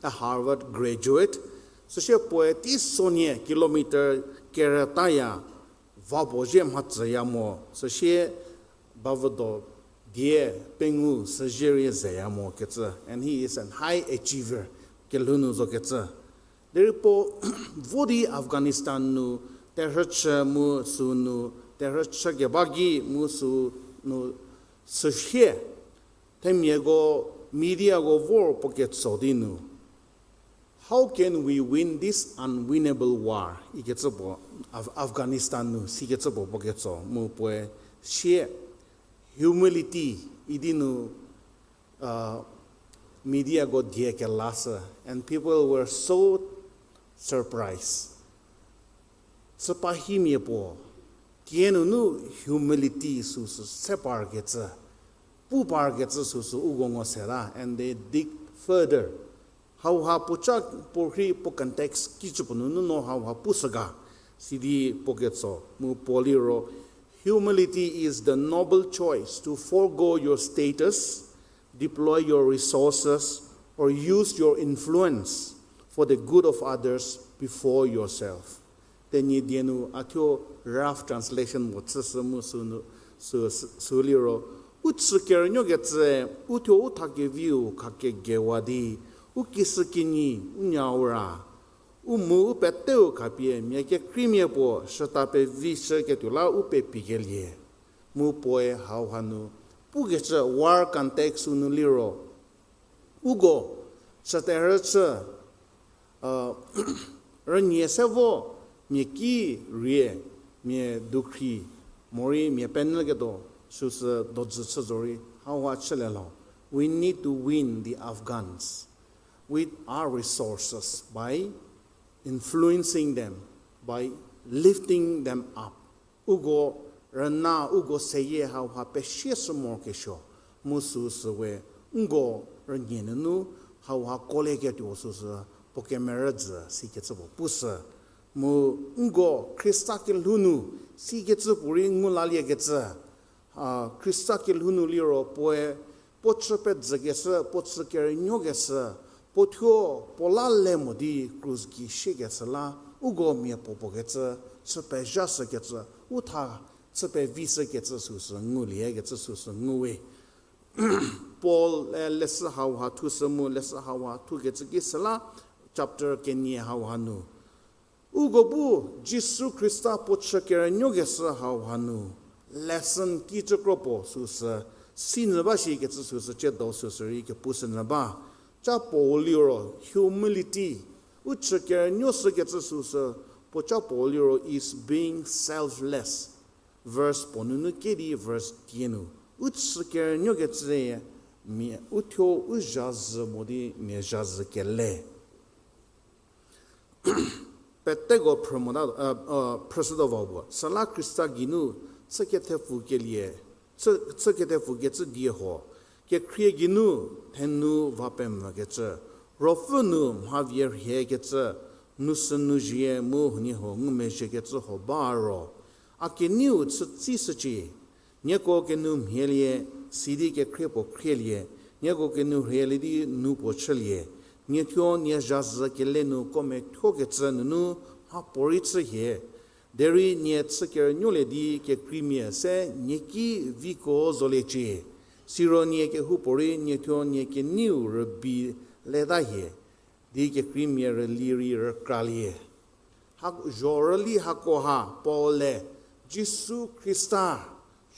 a Harvard graduate. Süsie puoe teisonie kilometer kerütaya va puo zhie mhatsüya mo. Süsie bavüdo die pengou süzhie rei zeya mo kecü. And he is an high achiever. Kelhou nu zokecü. Derei puo vo di Afghanistan nu terhü chü mu sünu terhü chükeba gei mu sünu süsie themiako mediako vor puo ketso di nu, How can we win this unwinnable war? Ikecü puo, Af-, Afghanistan nu sikecü puo puo ketso mu puoe sie humility idi nu, mediako die kelashü, and people were so surprised. Süpahimia puo, tie nunu humility süsü se parkecü, pu parkecü süsü uko ngo seta, and they dig further. Hauha puoca puorhi puo context kicü puo nunu no hauha pushü ga, sidi puo ketso mu puo liro, Humility is the noble choice to forego your status, deploy your resources, or use your influence for the good of others before yourself. Tenyidie nu a thuo rough translation mo chüshü mu sünu, sü, sü, sü liro, u chü kerünuokecü, u thuo u tha keviu kha kegewa di, u kishükinyi, u nyau ra, u mu u peteu khapie mia kekreimia puo shüta pevishüketuo la u pepikelie. Mu puoe hauha nu pukecü war context u nu liro, uko chüterhü chü, rünie se vo mia ki rie, mia dukhri, morei mia penyüketuo süsü dojü chü zorei hauha chülie lho. We need to win the Afghans with our resources by influencing them, by lifting them up. Uko rüna, uko seyie hauha pesie shü morokesuo, mu süsü we, nko rünie nunu hauha kolieketuo süsü puo kemerüdzü sikecü puo pushü. Mu nko Khrista kelhou nu sikecü puorei ngu laliekecü, Khrista kelhou nu liro puoe puo chü pedzükeshü, puo chü kerünuokeshü, puo thuo puo la le mo di krus gei siekeshü la, uko mia puo puo kecü, chü pezhashükecü, u tha chü pevishükecü süsü nguliekecü süsü nguwe. Paul-e leshü hauha thushü mu leshü hauha thukecü ki süla chapter kenie hauha nu uko bu Jisu Khrista puo chü kerünuokeshü hauha nu lesson kicü kro puo süsü sinyü ba shikecü süsü ciedo süsü rei kepushünyü ba. Ca puo liro humility, u chü kerünuoshükecü süsü, puo ca puo liro is being selfless. Verse puo nunu ke di verse tie nu, u chü kerünuokecü mia u thuo u zhazü mo di mia zhazü kele. Peteko phrü mota, phrüshütuo va puo. Süla Khrista geinu chü kethepfukelie, chü, chü kethepfukecü die huo, kekhrie geinu thenou va pemvükecü, Ruopfü nu mhavie rhiekecü, nu sü nu zhie mu huoniehuo ngumezhiekecü huo ba ro, a keneiu chütsishücie. Nieko kenu mhielie, sidi kekhrie puo khrielie, nieko kenu rhielie di nu puo chülie, nie thuo nie zhazü kele nu komethuokecü nunu mhapuorei chü hie. Derei nie chü kerünuolie di kekreimia se nie ki viko zoliecie. Siro nie kehoupuorei nie thuo nie keneiu rübei leta hie, di kekreimia rüli rei rükralie. Ha, zhorüli hakoha Paul-e Jisu Khrista,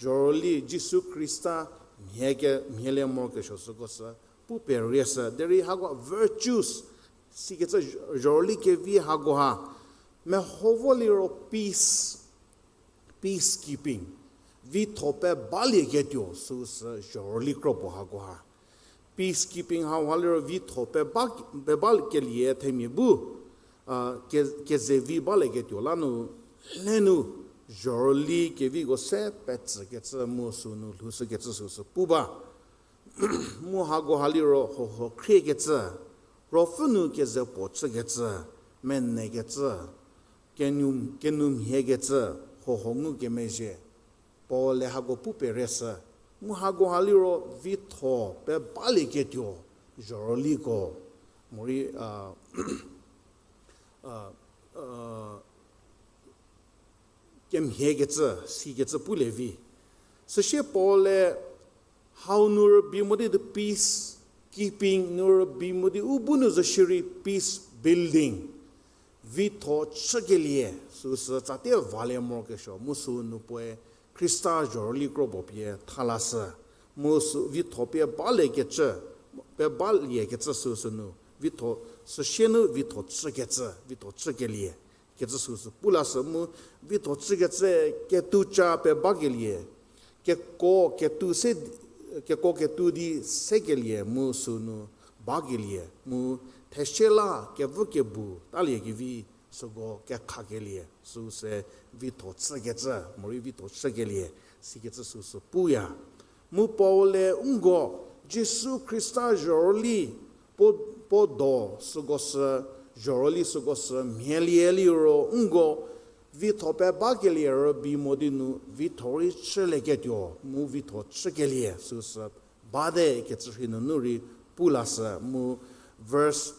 zhorüli Jisu Khrista mhie ke, mhielie morokesuo süko sü pu perieshü. Derei hako virtues sikecü zhorüli kevi hakoha meho vo liro peace, peacekeeping, vitho pebalieketuo süsü zhorüli kro puo hakoha. Peacekeeping hauha liro vitho peba, pebakelie themia bu, ke, kezevi balieketuo la nu, lenu zhorüli keviko se petsükecü mu sünu lhoushükecü süsü pu ba. Mu hakoha liro huohuo khriekecü, Ruopfü nu keze puo chükecü, menekecü, kenu, kenu mhiekecü, hoho ngukemezhie, Paul-e hako pu pereshü, mu hako ha liro vitho pebalieketuo, zhorüliko, morei, a, a, a, kemhiekecü, sikecü pulie vi. Süsie Paul-e hau nu rübei mo di the peace keeping, nu rübei mo di u bu nu zo shierei peace building, vitho chükelie, süsü tsatie valie morokesuo, mu sünu puoe Khrista zhorüli kro puo pie thalashü, mu sü vitho pie baliekecü, pebaliekecü süsü nu, vitho, süsie nu vitho chükecü, vitho chükelie, kecü süsü pulashü mu, vitho chükecü ketuca pebakelie, keko ketu se, keko ketu di sekelie mu sünu bakelie mu, theshie la kevü kebu taliekevi süko kekhakelie süse vitho chükecü, morei vitho chükelie, sikecü süsü puya. Mu Paul-e nko, Jisu Khrista zhorüli, puo, puo do süko sü, zhorüli süko sü mhielie liro nko, vitho pebakelie rübei mo di nu vitho rei chülieketuo mu vitho chükelie süsü bate kecü rhei nunu rei pulashü mu, verse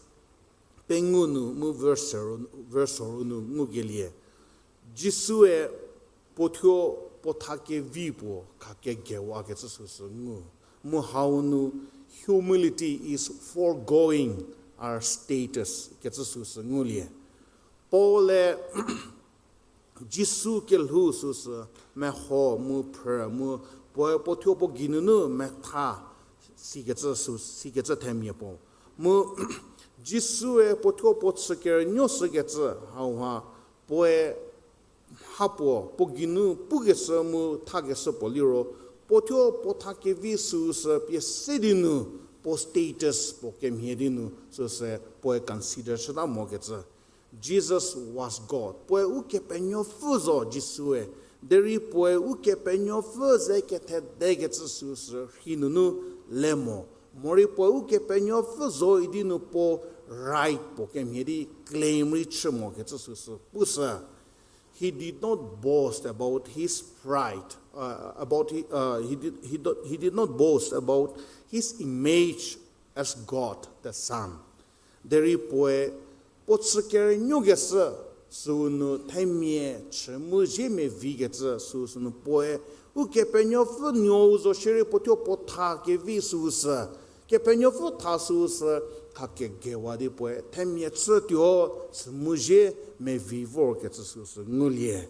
pengou nu mu verse ro, verse ro nu ngukelie, Jisue puo thuo puo tha kevi puo kha kegewakecü süsü ngu. Mu hau nu humility is foregoing our status kecü süsü ngulie. Paul-e Jisu kelhou süsü meho mu phrü mu puoe puo thuo puo geinunu metha sikecü sü, sikecü themia puo. Mu Jisue puo thuo puo chü kerünuo shükecü hauha puoe mha puo, puo geinu pukeshü mu thakeshü puo liro, puo thuo puo tha kevi süsü pie se di nu, puo status puo kemhie di nu süsü puoe consider chüta mokecü. Jesus was God. Puoe Ukepenuopfü zo Jisue. Derei puoe Ukepenuopfü ze kethedekecü süsü rhei nunu le mo. Morei puoe Ukepenuopfü zo idi nu puo right puo kemhie di claim rei chü mokecü süsü pushü. He did not boast about his pride, uh, about he, uh, he did, he, do, he did not boast about his image as God the Son. Derei puoe puo chü kerünuokeshü süu nu themia chü mu zie mevikecü süsü nu puoe Ukepenuopfü nuou zo shierei puo thuo puo tha kevi süsü, Kepenuopfü tha süsü kha kegewa di puoe themia chütuo chü mu zie mevi vorkecü süsü ngulie.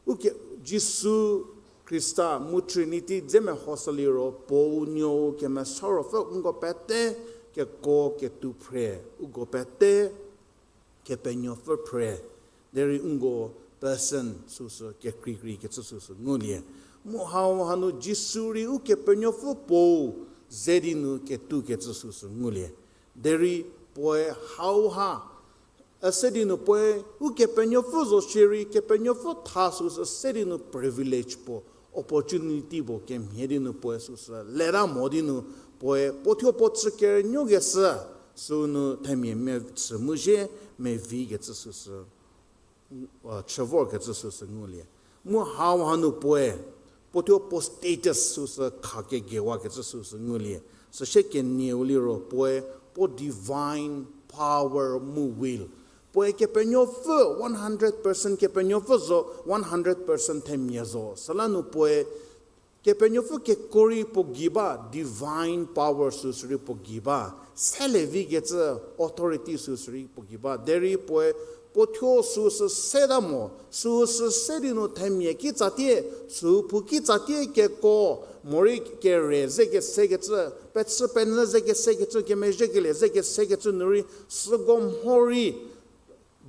Uke, Jisu Khrista mu Trinity dze mehoshü liro, Puou, Nuou, Kemesa Ruopfü nko pete, keko ketu phre, uko pete, Kepenuopfü phre, derei nko person süsü kekreikrei kecü süsü ngulie. Mu hau hanu Jisu rei Ukepenuopfü Puou ze di nu ketu kecü süsü ngulie. Derei puoe hauha üse di nu puoe Ukepenuopfü zo shierei Kepenuopfü tha süsü se di nu privilege puo, opportunity puo kemhie di nu puoe süsü leta mo di nu puoe puo thuo puo chü kerünuokeshü süu nu themia mia chü mu zie mevikecü süsü, uh, chü vorkecü süsü ngulie. Mu hau hanu puoe puo thuo puo status süsü kha kegewakecü süsü ngulie. Süsie kenieu liro puoe puo divine power mu will. Puoe Kepenuopfü one hundred percent Kepenuopfü zo, one hundred percent themia zo. Süla nu puoe Kepenuopfü keko rei puo gei ba, divine power süsü rei puo gei ba, selie vikecü authority süsü rei puo gei ba. Derei puoe puo thuo süsü seta mo, süsü se di nu themia kitsatie, süu phou kitsatie keko, morei kere ze kesekecü, pechü penyü ze kesekecü, kemezhiekelie ze kesekecü nu rei, süko mho rei,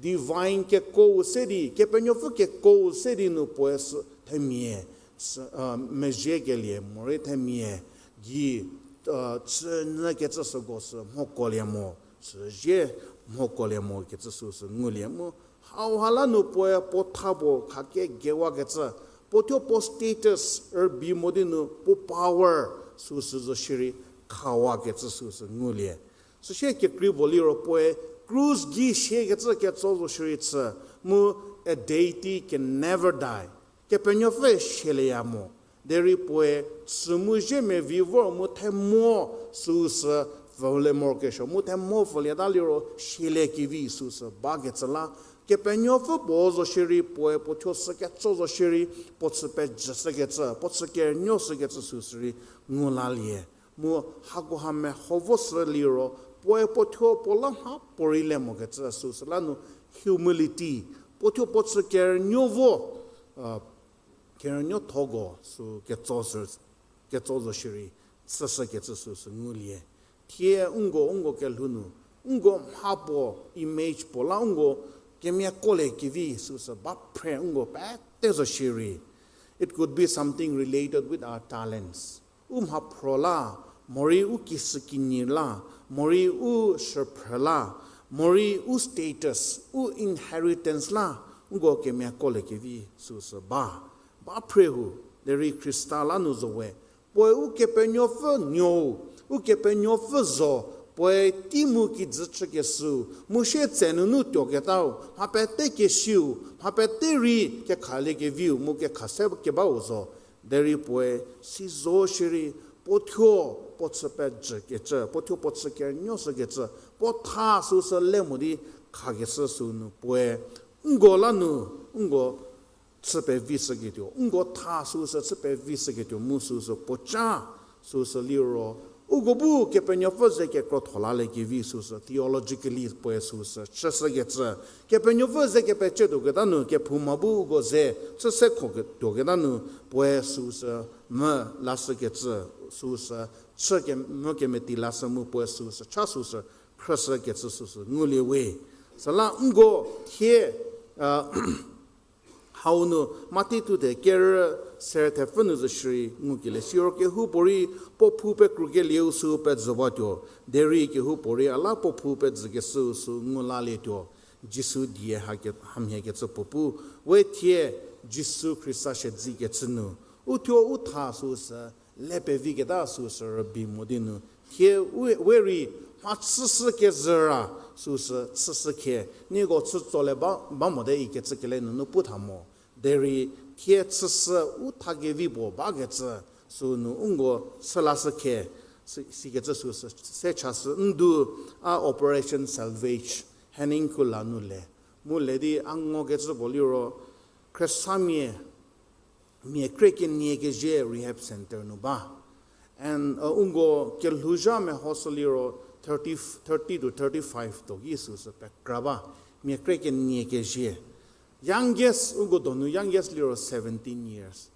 divine keko se di, Kepenuopfü keko se di nu puoe sü themia, sü, uh, mezhiekelie, morei themia gei, uh, chünyü kecü süko sü mhokolie mo, süzie mhokolie mo kecü süsü ngulie mu. Hauha la nu puoe puo tha puo kha kegewakecü, puo thuo puo status rübei mo di nu puo power süsü zo shierei khawakecü süsü ngulie. Süsie kekrei puo liro puoe krus gei siekecü ketso zo shierei chü, Mu a deity can never die. Kepenuopfü sielieya mo. Derei puoe chü mu zhie mevi vor mu themo süu sü pfülie morokesuo, mu themo pfülieta liro sieliekevi süu sü bakecü la. Kepenuopfü puo zo shierei, puoe puo thuo sü ketso zo shierei, puo chü pejüshükecü, puo chü kerünuoshükecü süu sürei ngu lalie. Mu hakoha meho vo sü liro, puoe puo thuo puo la mhapuorei le mokecü süu sü la nu humility, puo thuo puo chü kerünuo vo, kerünuothoko sü ketso zo shierei, chüshükecü süu sü ngulie. Thie nko, nko kelhou nu, nko mha puo image puo la nko kemiakoliekevi süu sü ba phre nko pete zo shierei. It could be something related with our talents. U mhaphro la, morei u kishükinyi la, morei u shüphrü la, morei u status, u inheritance la, nko kemiakoliekevi süu sü ba. Ba phre hu, derei Khrista la nu zo we, puoe Ukepenuopfü nuou, Ukepenuopfü zo, puoe tei mu kijü chükeshüu, mu sietse nunu tuoketau, mha pete kesiu, mha pete rei kekhaliekeviu mu kekha se kebau zo. Derei puoe si zo shierei, puo thuo puo chü pejükecü, puo thuo puo chü kerünuoshükecü, puo tha süu sü le mo di khakeshü süu nu puoe nko la nu, nko chü pevishüketuo, nko tha süu sü chü pevishüketuo mu süu sü puoca süu sü liro, uko bu Kepenuopfü ze kekrotho laliekevi süu sü theologically puoe süu sü chüshükecü, Kepenuopfü ze kepecietuoketa nu kephouma bu uko ze chü se khoketuoketa nu puoe süu sü mvü lashükecü, süu sü chü ke mvü kemeti lashü mu puoe süu sü cha süu sü khrüshükecü süu sü ngulie we. Süla nko thie, hau nu Mathi thuthe kerü ser thepfü nu zo shierei ngukelie siro kehoupuorei puo phou pekrukelieu sü pejüwatuo, derei kehoupuorei a la puo phou pejükeshüu sü ngu lalietuo. Jisu die hamhiekecü puo pu, we thie Jisu Khrista siedzikecü nu, uthuo u tha süu sü le peviketa süu sü rübei mo di nu, thie we rei mhachüshü kezhü ra süu sü chüshü khe, nieko chütsolie ba, ba mote ikecü kele nunu pu tha mo. Derei thie chüshü u tha kevi puo bakecü süu nu u nko chü lashü khe, sikecü süu sü se chashü ndu a Operation Salvage, Henning Khula nu le. Mu le di a ngokecü puo liro, Khristanmia mia krie kenie kezhie rehab centre nu ba. And uko kelhouzha mehoshü liro thirty, thirty to thirty-five to ki süu sü pekra ba. Mia krie kenie kezhie. Youngest, uko donu youngest liro seventeen years.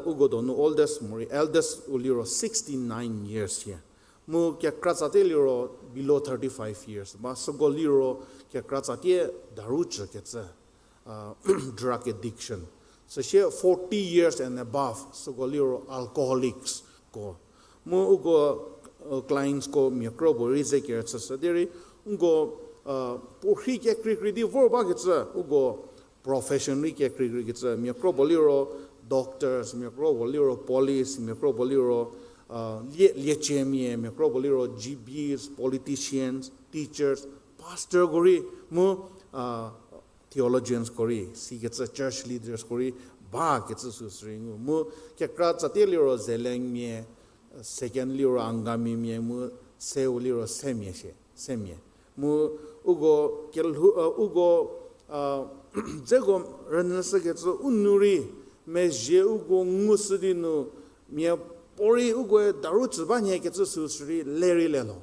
Uko donu oldest morei, eldest u liro sixty-nine years hie. Mu kekra tsatie liro below thirty-five years ba, süko liro kekra tsatie daru cükecü, drug addiction. Süsie forty years and above, süko liro alcoholics ko. Mu uko clientsko mia kro puorei ze kerüchüshü derei, uko puorhi kekreikrei di vor bakecü, uko profession rei kekreikreikecü, mia kro puo liro doctors, mia kro puo liro police, mia kro puo liro lieciemia, mia kro puo liro G Bs, politicians, teachers, pastorko rei, mu theologiansko rei, sikecü church leadersko rei bakecü süu sürei ngu. Mu kekra tsatie liro Zelengmia, second liro Angamimia, mu seu liro Semia shie, Semia. Mu uko kelhou, uko dzeko rünyüshükecü u nu rei, mezhie uko ngushü di nu, mia puorei ukoe daru cü ba nhiekecü süu sürei le rei lelo.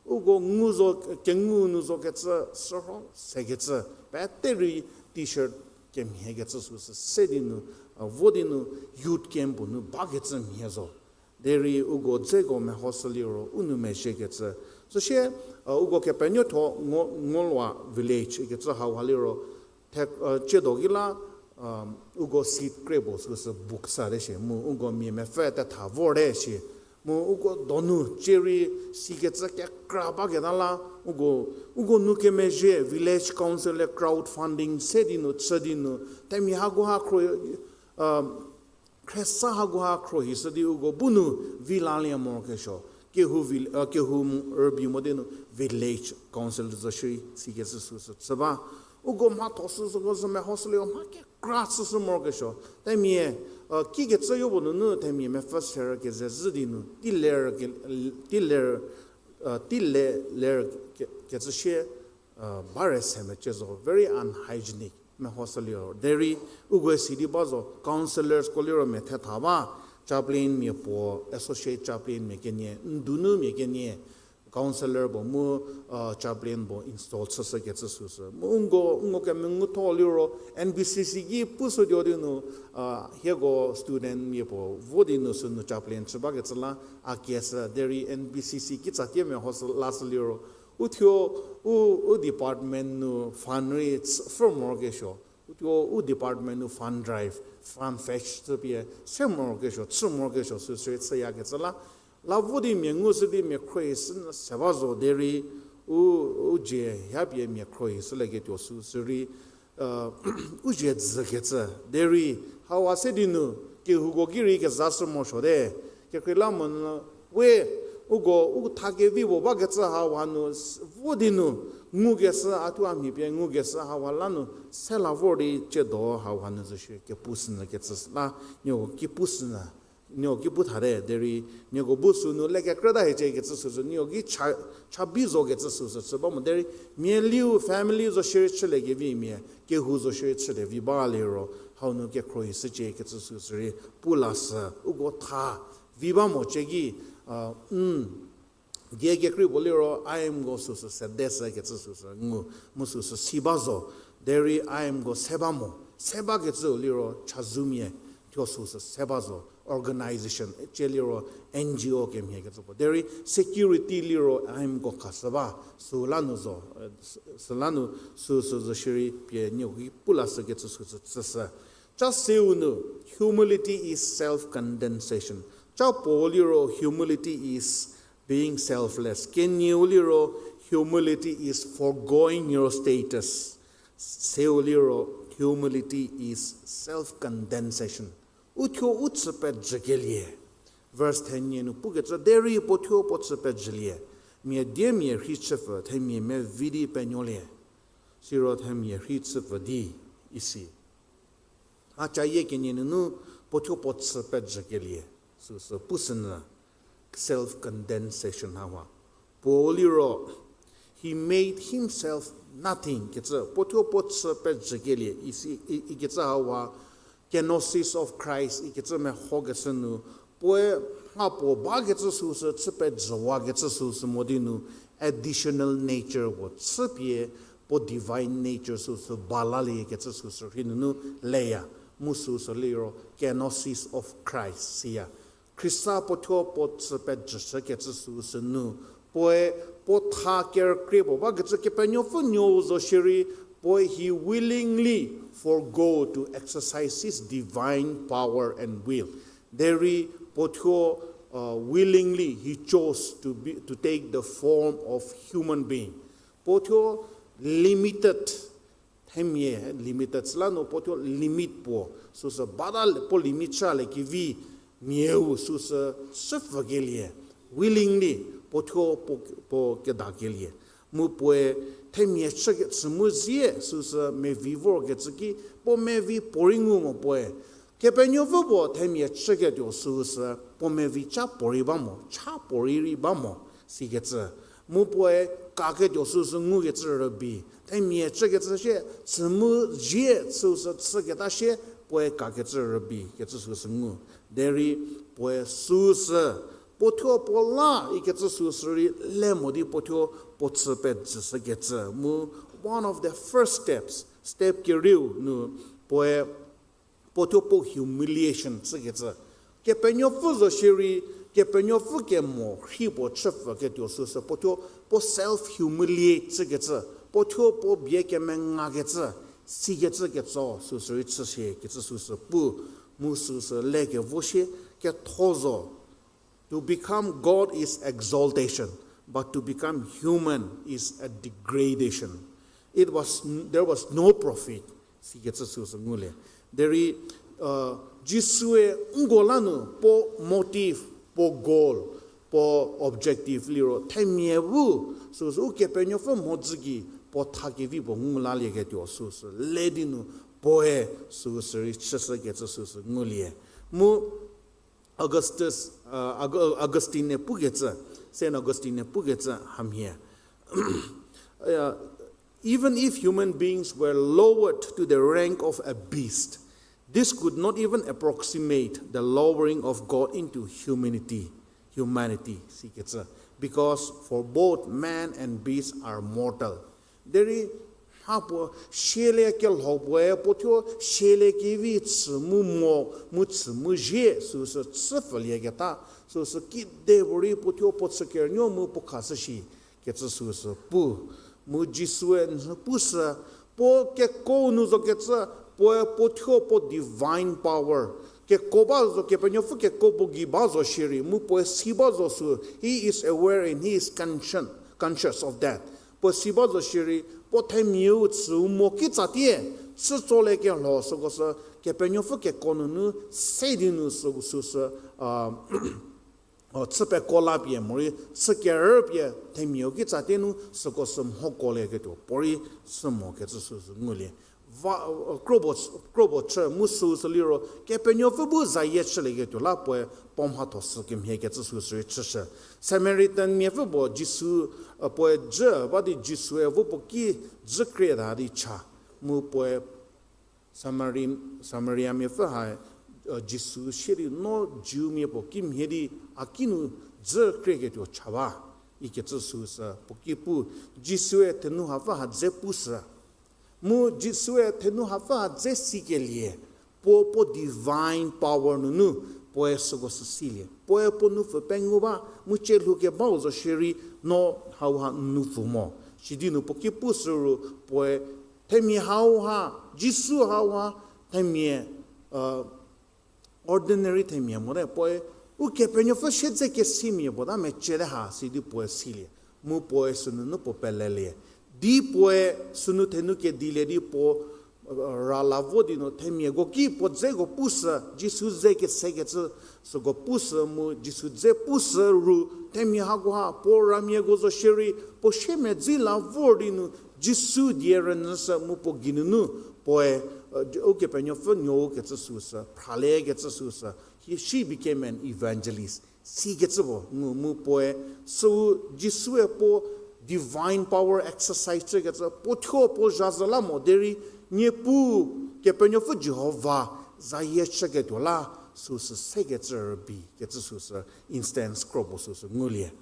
Uko ngu zo, kengu nu zokecü, sürho sekecü, pete rei T-shirt kemhiekecü süu sü se di nu, vo di nu, youth camp puo nu bakecü mhie zo. Derei uko dzeko mehoshü liro u nu mezhiekecü. Süsie uko Kepenuotho Ngo-, Ngolwa village ikecü hauha liro, the, ciedo ki la, uko seat kre puo süu sü book sa te shie, mu uko mia mepfü tetha vor te shie. Mu uko donu cierei sikecü kekra baketa la, uko, uko nu kemezhie village council le crowd funding se di nu, chü di nu, themia hakoha khro, khriesa hakoha khrohishü di uko bu nu vi lalie morokesuo. Kehou rübei mo di nu village council zo shierei sikecü süu sü chü ba. uko mhatho sü süko sü mehoshüliro mha kekra chüshü morokesuo. Themia, kikecü yopuo nunu themia mepfü serü keze zhü di nu, ti ler ke, ti ler, ti le, ler ke, kecü shie, bare se mecie zo, very unhygienic, mehoshüliro. Derei, uko si di ba zo, counsellorsko liro mia thetha ba, chaplainmia puo, associate chaplainmia kenie, ndunumia kenie, counsellor puo mu, chaplain puo install chüshü kecü süsü. Mu ngo, ngo kemengutho liro, N B C C ki pushütuo di nu, hieko studentmia puo vo di nu sünu chaplain chü bakecü la, a kieshü, derei N B C C kitsatie mehoshü lashü liro, uthuo, u, u department nu fund rei chü, pfhü morokesuo. Uthuo u department nu fund drive, fund fetch chüpie, se morokesuo, chü morokesuo süsü rei chüyakecü la. La vo di mia ngushü di mia khrohishü nyü se ba zo derei, u, u dzie hapie mia khrohishülieketuo süsü rei, u zie dzükecü. Derei, hauha se di nu, kehouko ki rei kezashü morosuote. Kekreilamonyü, we, uko, u tha kevi puo bakecü hauha nu, vo di nu, ngukeshü, a thuo a mhi pie ngukeshü hauha la nu, se la vor di ciedo hauha nu zo shie kepushünyü kecü la, nieko ki pushünyü, nieko ki pu thate, derei, nieko bu sünu le kekrüta hiecie kecü süsü, nieko ki cha, cha bi zo kecü süsü chü ba mo, derei, mialiu family zo shierei chülie kevi mia, kehou zo shierei chülie vi ba liro, hau nu kekhrohishücie kecü süsü rei, pu lashü, uko tha, vi ba mo cie ki, die kekrei puo liro, aimko süsü sedeshü kecü süsü ngu, mu süsü si ba zo, derei aimko se ba mo, se bakecüu liro, chazumia, thuo süsü se ba zo, organization, cie liro, N G O kemhie kecü puo. Derei security liro, aimko khashü ba, süla nu zo, süla nu, süsü zo shierei pie nieko ki pu lashü kecü süsü chüshü. Ca seu nu, humility is self-condensation. Ca puo liro, humility is being selfless. Kenieu liro, humility is foregoing your status. Seu liro, humility is self-condensation. Uthuo u chü pejükelie. Verse ten nu pukecü derei puo thuo puo chü pejülie. Mia diemia rhei chüpfü themia mevi di penuolie. Siro themia rhei chüpfü di isi. A cayie kenie nunu puo thuo puo chü pejükelie. Süsü pushünyü self-condensation hauha. Puo liro, he made himself nothing kecü, puo thuo puo chü pejükelie, isi, i, ikecü hauha, kenosis of Christ, ikecü mehokecü nu, puoe mha puo bakecü süsü chü pejüwakecü süsü mo di nu, additional nature puo chüpie, puo divine nature süsü ba laliekecü süsü rhei nunu leya, mu süsü liro, kenosis of Christ siya. Khrista puo thuo puo chü pejüshükecü süsü nu, puoe puo tha kerükrie puo bakecü Kepenuopfü nuou zo shierei, puoe he willingly forgo to exercise his divine power and will. Derei puo thuo, willingly he chose to be, to take the form of human being. Puo thuo limited, themia limited süla nu puo thuo limit puo, süsü bata puo limit chülie kevi, miau süsü chüpfükelie, willingly puo thuo puo, puo kedakelie. Mu puoe themia chüke, chü mu zie süsü mevi vorkecü ki, puo mevi puorei ngu mo puoe. Kepenuopfü puo themia chüketuo süsü, puo mevi cha puorei ba mo, cha puorei rei ba mo, sikecü. Mu puoe kaketuo süsü ngukecü rübei. Themia chükecü shie, chü mu zie süsü chüketa shie, puoe kakecü rübei, kecü süsü ngu. Derei puoe süsü, puo thuo puo la ikecü süsü rei le mo di puo thuo puo chü pejüshükecü. Mu one of the first steps, step kerieu nu, puoe puo thuo puo humiliation chükecü. Kepenuopfü zo shierei, Kepenuopfü kemo rhei puo chüpfüketuo süsü puo thuo puo self humiliate chükecü, puo thuo puo bie kemengakecü, sikecü ketso süsü rei chüshie kecü süsü pu, mu süsü le kevo shie ketho zo. To become God is exaltation, but to become human is a degradation. It was, there was no profit. Sikecü süsü ngulie. Derei, Jisue nko la nu puo motive, puo goal, puo objective liro themia bu süsü Ukepenuopfü mhodzü gei puo tha kevi puo ngu lalieketuo süsü le di nu puoe süsü rei chüshükecü süsü ngulie. Mu Augustus, uh, Aug-, Augustine ne pukecü, Saint Augustine ne pukecü hamhie. Uh, even if human beings were lowered to the rank of a beast, this could not even approximate the lowering of God into humanity, humanity, sikecü, because for both man and beast are mortal. Derei mha puo siele kelho puoe puo thuo siele kevi chü mu mo, mu chü mu zie, süsü chü pfülieketa, süsü kide puorei puo thuo puo chü kerünuo mu puo khashü shi, kecü süsü pu. Mu Jisue n pusü, puo keko nu zokecü, puoe puo thuo puo divine power. Keko ba zo, Kepenuopfü keko puo gei ba zo shierei, mu puoe si ba zo sü, he is aware and he is conscien-, conscious of that. Puoe si ba zo shierei, puo themiau chü mo kitsatie, chütsolie kelho süko sü, Kepenuopfü keko nunu se di nu sü, süsü, a, o, chü peko la pie morei, chü kerü pie themiau kitsatie nu süko sü mhokolieketuo puorei sü mokecü süsü ngulie. Va, o, krobo, krobo chü mu süsü liro, Kepenuopfü bu zayie chülieketuo la puoe puo mhatho sü kemhiekecü süsü rei chüshü. Samaritan miapfü puo Jisu, a, puoe jü ba di Jisue vo puo ki jü krie ta di cha. Mu puoe Samari-, Samariamiapfü ha, a, Jisu sie di no Jewmia puo kimhie di a ki nu jü krieketuo cha ba, ikecü süsü puo ki pu. Jisue thenu hapfü ha dze pusü. Mu Jisue thenu hapfü ha dze sikelie, puo puo divine power nunu puoe süko sü silie. Puoe puo nupfü pengu ba, mu cie lhoukebau zo shierei no hauha nupfü mo. Sidi nu puo ki pusü ru puoe themia hauha, Jisu hauha, themia, a, ordinary themia mote, puoe Ukepenuopfü siedze kesimia puo ta meciete ha, sidi puoe silie. Mu puoe sünunu puo pelelie. Di puoe sünu thenu kedilie di puo, a, ra la vo di nu themiako ki puo dzeko pusü, Jisu ze kesekecü süko pusü mu Jisu dze pusü ru themia hakoha puo ramiako zo shierei, puo siemedzi la vor di nu Jisu die rünyüshü mu puo geinunu puoe, a, Ukepenuopfü nuou kecü süsü, phraliekecü süsü. He, she became an evangelist. Sikecü puo ngu mu puoe, süu Jisue puo divine power exercise chükecü, puo thuo puo zhazü la mo derei, Niepuu, Kepenuopfü Jihova, zayie chüketuo la, süsü sekecü rübei kecü süsü instance kropuo süsü ngulie.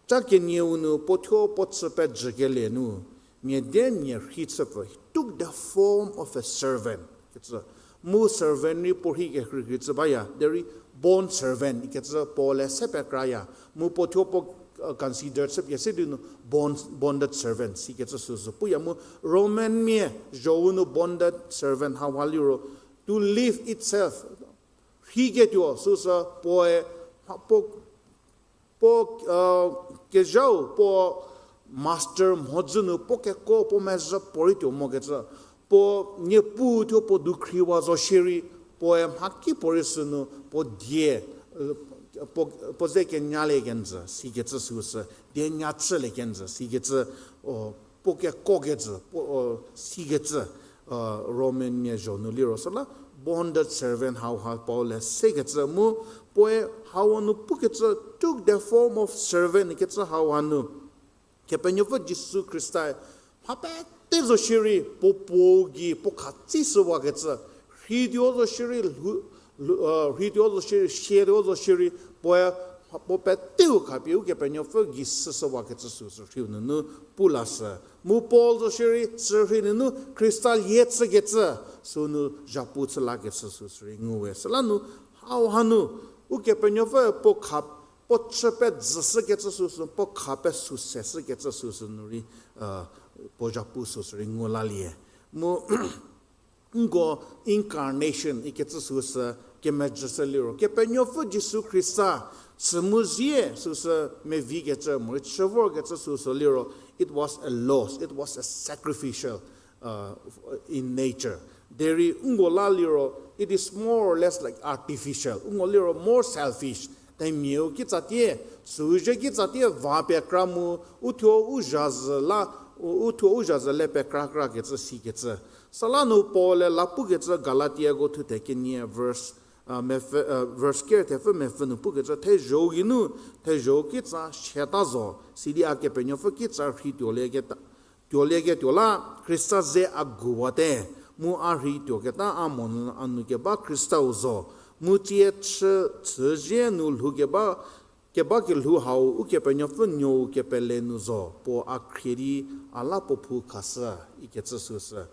Ca kenieu nu puo thuo puo chü pejükelie nu, mia die mia rhi chüpfü, he took the form of a servant kecü. Mu servant rei puo rhi kerhikecü baya, derei bond servant ikecü Paul-e se pekraya. Mu puo thuo puo, uh, consider chüpie se di nu bond, bonded servant sikecü süsü puya mu Roman mia zhou nu bonded servant hauha liro, to live itself. Rhiketuo süsü puoe, puo puo, uh, kezhau puo master mhodzü nu puo keko puo mezhü puorei tuo mokecü, puo Niepuu thuo puo dukhriwa zo shierei, puoe mhakipuorei sünu puo die, uh, puo, puo ze kenyalie kenjü sikecü süsü, die nya chülie kenjü sikecü, o, puo keko kecü, puo, o, sikecü, uh, Roman mia zho nu liro süla bonded servant hauha Paul-e sekecü mu, puoe hauha nu pukecü took the form of servant kecü hauha nu, Kepenuopfü Jisu Khrista mha pete zo shierei puo puo gei puo khatsishüwakecü, rhituo zo shierei, lhou, lhou, uh, rhituo zo shierei, sietuo zo shierei, puoe puo peteu khapie Ukepenuopfü gei süshüwakecü süsü rhiu nunu pu lashü. Mu Paul zo shierei sü rhi nunu Khrista lie chükecü sünu zhapu chü lakecü süsü rei nguwe. Süla nu hauha nu Ukepenuopfü puo kha, puo chü pejüshükecü süsü, puo kha pesü seshükecü süsü nu rei, uh, puo zhapu süsü rei ngu lalie. Mu nko incarnation ikecü süsü kemejüshü liro, Kepenuopfü Jisu Khrista chü mu zie süsü mevikecü morei chü vorkecü süsü liro, it was a loss, it was a sacrificial, uh, in nature. Derei nko la liro, it is more or less like artificial. Nko liro more selfish. Themiau kitsatie, süu zhie kitsatie va pie kra mu, uthuo u zhazü la, u, u thuo u zha ze le pekrakrakecü sikecü. Süla nu Paul-e la pukecü Galatiako thuthe kenie verse, verse ker thepfü mepfü nu pukecü, thezho-u geinu, thezho-u kitsa siata zo, sidi a Kepenuopfü kitsa rhi tuolieketuo la, Khrista ze a guwate, mu a rhi tuoketa a monyü a nu keba Khrista-u zo, mu tsie chü, chüzie nu lhoukeba, keba kelhou hau Ukepenuopfü nuou kepele nu zo, puo a khrie di a la puo phou khashü, ikecü süsü.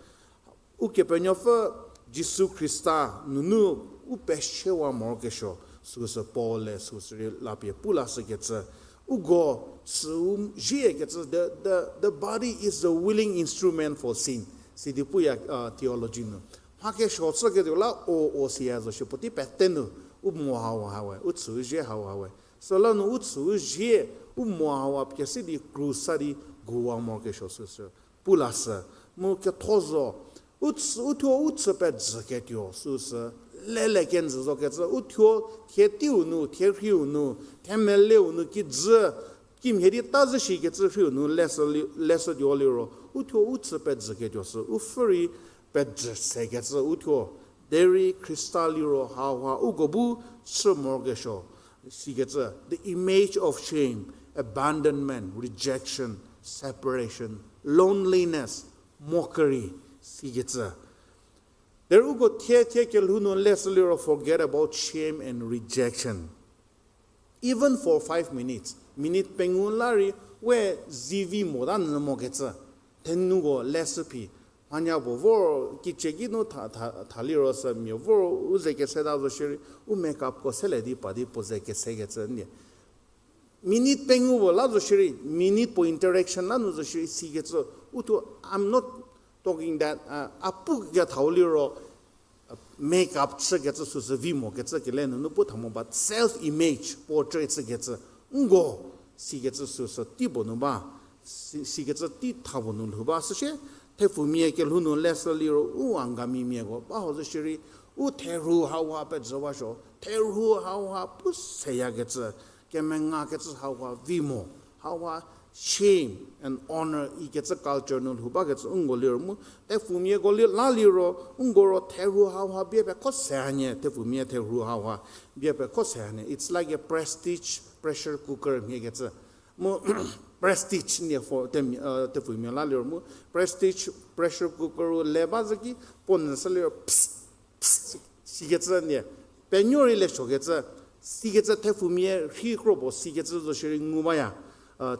Ukepenuopfü Jisu Khrista nunu u pesiewa morokesuo süsü Paul-e süsü rei lapie pu lashükecü. Uko süu ziekecü, the, the, the body is a willing instrument for sin. Sidi puya, theology nu. Mhakesuo chüketuo la o, o siya zo shie puotei pete nu, u mo hau hawe, u chüu zie hau hawe. Süla nu u chüu zie, u mo hau ha kesi di krusa di guwa morokesuo süsü pu lashü, mu ketho zo, u chü, u thuo u chü pejüketuo süsü, lele kenjü zokecü, u thuo thie teiu nu, thie rhiu nu, thie meleu nu kijü, kimhie di ta zhü shikecü rhiu nu leshü li, leshütuo liro, u thuo u chü pejüketuo sü, u pfhü rei pejü sekecü u thuo. Derei Khrista liro hauha uko bu chü morokesuo sikecü, the image of shame, abandonment, rejection, separation, loneliness, mockery, sikecü. Derei uko thie thie kelhou nu leshü liro forget about shame and rejection. Even for five minutes, minute pengou la rei, we zivi mota nyü mokecü, thenuko leshü phi. Mhanya puo vor kicheki nu tha, tha, thaliro sü mia vor u ze keseta zo shierei, u makeup ko sele di pa di puo ze kesekecü nie. Minute pengou puo la zo shierei, minute puo interaction la nu zo shierei sikecü, u thuo, I'm not talking that, a pu kethau liro, makeup chükecü süsü vi mokecü kele nunu pu tha mo, but self image portray chükecü, nko, sikecü süsü tei puo nu ba, si, sikecü tei tha puo nu lhou ba, süsie, thepfumia kelhou nu leshü liro, u Angamimiako ba ho zo shierei, u therhu hauha pejüwasuo, therhu hauha pu seyakecü, kemengakecü hauha vi mo, hauha shame and honor ikecü culture nu lhou bakecü nko liro mu, thepfumiako la liro, nko ro therhu hauha bie pekho se hanie, thepfumia therhu hauha bie pekho se hanie. It's like a prestige pressure cooker mhiekecü. Mu prestige nie for, thepfumia la liro mu, prestige pressure cooker-u le ba zü ki, puo nyü sü liro, sikecü nie, penuo rei lesuokecü, sikecü thepfumia rhei kro puo sikecü zo shierei ngu baya.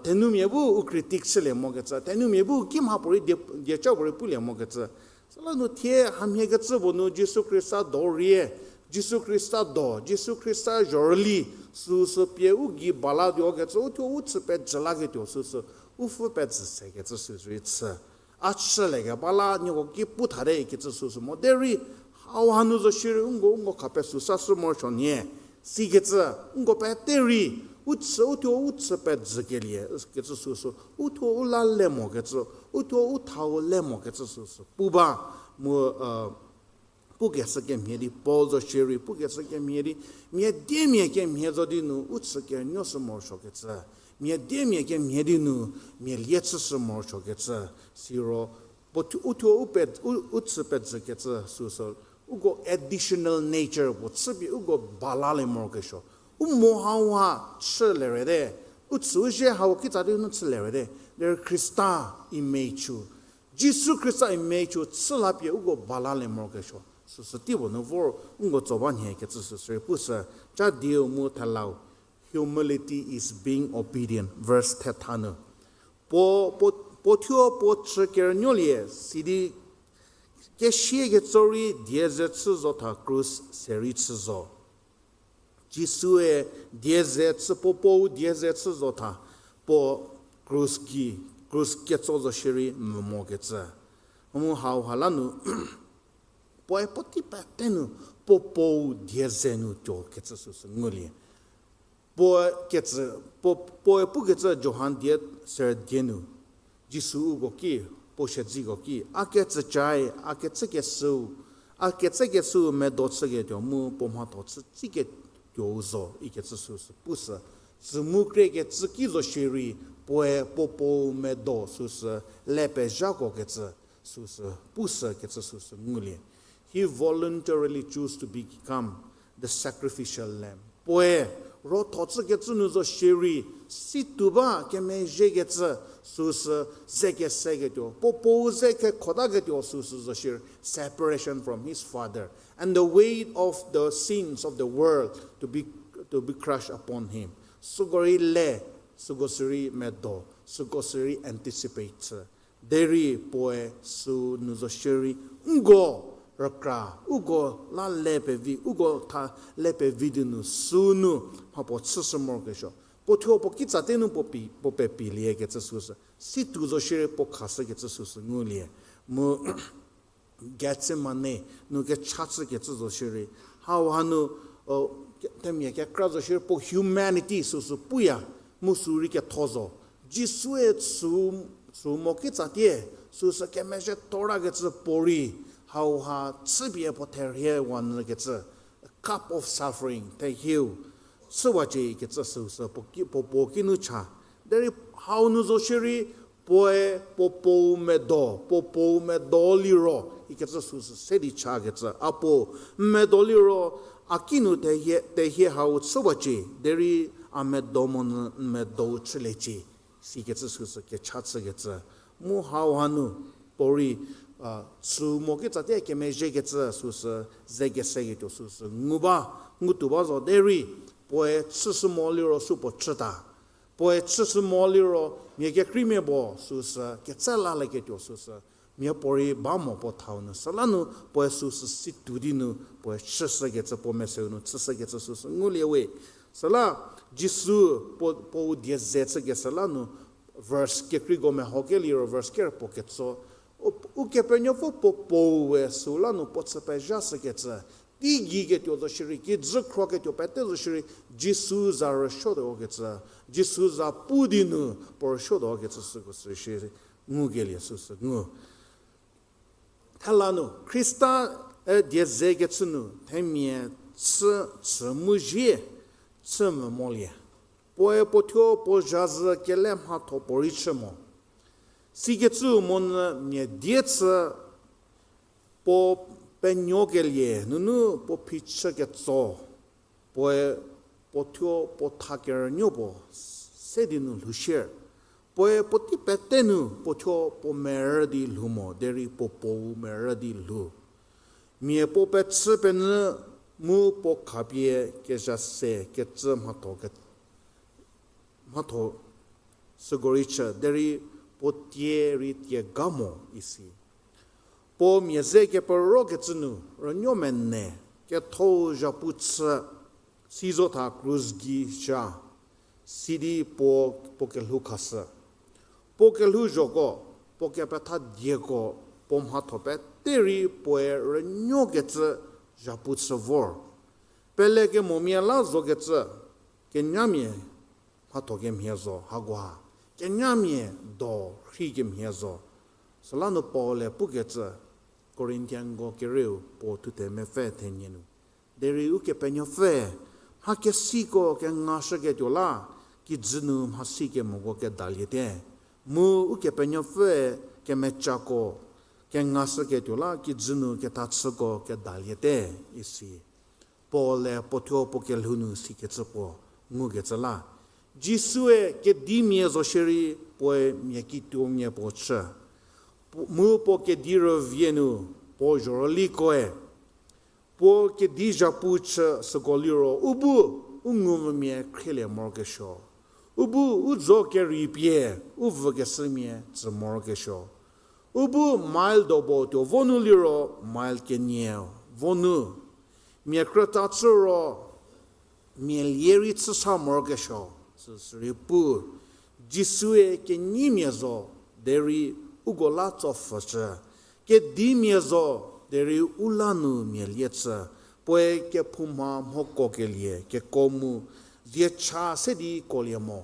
Thenumia bu u critic chülie mokecü, thenumia bu kimha puorei die, dieca puorei pulie mokecü. Süla nu thie hamhiekecü puo nu Jisu Khrista do rie, Jisu Khrista do, Jisu Khrista zhorüli, süsü pie u gei balatuokecü, u thuo u chü pejü laketuo süsü, u pfü pejü sekecü süsü rei chü. A chüliekeba la nieko ki pu thate ikecü süsü mo derei, hauha nu zo shierei nko, nko khapesü sashü morosuo nie, sikecü, nko pete rei, u chü, u thuo u chü pejükelie kecü süsü, u thuo u la le mokecü, u thuo u thau le mokecü süsü pu ba, mu, pukeshü kemhie di Paul zo shierei, pukeshü kemhie di, mia diemia kemhie zo di nu u chü kenuoshü morosuokecü, mia diemia kemhie di nu mia lie chüshü morosuokecü, siro, puo thuo, u thuo u pe, u, u chü pejükecü süsü, uko additional nature puo chüpie uko balalie morokesuo. U mo hauha chülie rete, u chü u zie hau kitsa di nu chülie rete, derei Khrista image-u, Jisu Khrista image-u chü lapie uko balalie morokesuo süsü tei puo nu vor nko tso ba nhiekecü süsü rei pushü, ca dieu mu thelau, humility is being obedient, verse thetha nu. Puo, puo, puo thuo puo chü kerünuolie, sidi kesie ketso rei die ze chü zo tha krus se rei chü zo. Jisue die ze chü, puo puou die ze chü zo tha, puo krus gei, krus ketso zo shierei mvü mokecü. Mu hauha la nu, puoe puotei pete nu, puo puou die ze nu tuokecü süsü ngulie. Puoe kecü, puo, puoe pukecü Johan die ser die nu, Jisu uko ki, puo siedziko ki, a kecü cae, a kecü kesüu, a kecü kesüu medo chüketuo mu puo mhatho chü tsiketuou zo ikecü süsü pushü. Sümu krie kecü ki zo shierei, puoe puo puou medo süsü le pezhako kecü, süsü pushü kecü süsü ngulie. He voluntarily chose to become the sacrificial lamb. Puoe rotho chükecü nu zo shierei, situo ba kemezhiekecü süsü ze keseketuo, puo puou ze kekhotaketuo süsü zo shierei, separation from his Father, and the weight of the sins of the world to be, to be crushed upon him. Süko rei le, süko sürei medo, süko sürei anticipate chü. Derei puoe sünu zo shierei, nko rükra, uko la le pevi, uko tha le pevi di nu sünu mha puo chüshü morokesuo. Puo thuo puo kitsatie nu puo pi, puo pepiliekecü süsü. Situo zo shierei puo khashükecü süsü ngulie. Mu Gethsemane nu kecha chükecü zo shierei, hauha nu, o, ke-, themia kekra zo shierei puo humanity süsü puya, mu sürei ketho zo. Jisue sü, sü mo kitsatie, süsü kemezhie torakecü puorei, hauha chüpie puo therhie wanyükecü, a cup of suffering, thehieu, chüwacie kecü süsü puo ki, puo puo kinu cha. Derei hau nu zo shierei, puoe puo puou medo, puo puou medo liro ikecü süsü se di chakecü. A puo medo liro, a kinu tehie, tehie hau chüwacie, derei a medo monyü n medou chüliecie, sikecü süsü kecha chükecü. Mu hauha nu, puorei, a, sü mo kitsatie kemezhiekecü süsü ze keseketuo süsü ngu ba, ngutuo ba zo derei, puoe chüshü mo liro sü puo chüta. Puoe chüshü mo liro mia kekreimia puo süsü ketse lalieketuo süsü, miapuorei ba mo puo thau nu. Süla nu puoe süsü situo di nu puoe chüshükecü, puo meseu nu chüshükecü süsü ngulie we. Süla Jisu puo, puou die ze chükeshü la nu, verse kekreiko mehokelie liro verse ker puo ketso, u, Ukepenuopfü puo puou we süla nu puo chü pezhashükecü, teigei ketuo zo shierei, kijü khroketuo pete zo shierei, Jisu za rüsuotuo kecü, Jisu za pu di nu puo rüsuotuo kecü süko sü shierei ngukelie süsü ngu. Thela nu, Khrista, e, die ze kecü nu, themia chü, chü mu zhie, chü mvü molie. Puoe puo thuo puo zhazü kele mhatho puorei chü mo. Sikecü monyü mia die chü puo penuokelie nunu puo phichü ketso, puoe puo thuo puo tha kerünuo puo se di nu lhou shie. Puoe puotei pete nu puo thuo puo merü di lhou mo, derei puo puou merü di lhou. Mia puo pechü penyü mu puo khapie kezha se kecü mhatho ke mhatho süko rei chü, derei puo tie rei tie ga mo isi. Puo mia ze keperokecü nu rünuo mene, ketho zhapu chü, si zo tha krus gei zha, sidi puo, puo kelhou khashü. Puo kelhou zhoko, puo kepethadieko, puo mhatho pete rei puoe rünuokecü zhapu chü vor. Pelekemomia la zokecü, kenyamia mhatho kemhie zo, hakoha kenyamia do rhi kemhie zo. Süla nu Paul-e pukecü, Corinthianko kerieu puo thuthe mepfü thenie nu. Derei Ukepenuopfüe mha kesiko kengashüketuo la, kijü nu mhasi kemoko kedaliete. Mu Ukepenuopfüe kemecako kengashüketuo la, kijü nu kethachüko kedaliete, isi. Paul-e puo thuo puo kelhou nu sikecü puo ngukecü la, Jisue kedimia zo shierei puoe mia kituomia puo chü. Pu-, mu puo kedi rüvie nu puo zhorülikoe puo kedi zhapu chü süko liro, u bu u ngumvümia khrielie morokesuo. U bu u dzo kerei pie u vükeshümia tsü morokesuo. U bu mile dobo tuo vo nu liro mile kenie vo nu. Mia krüta chü ro, mia lie rei chüsa morokesuo, süsürei pu. Jisue kenyimia zo, derei uko la tsopfhücü. Kedimia zo, derei u la nu mia lie chü. Puoe kephouma mhokuokelie keko mu, diecha se di kuolie mo.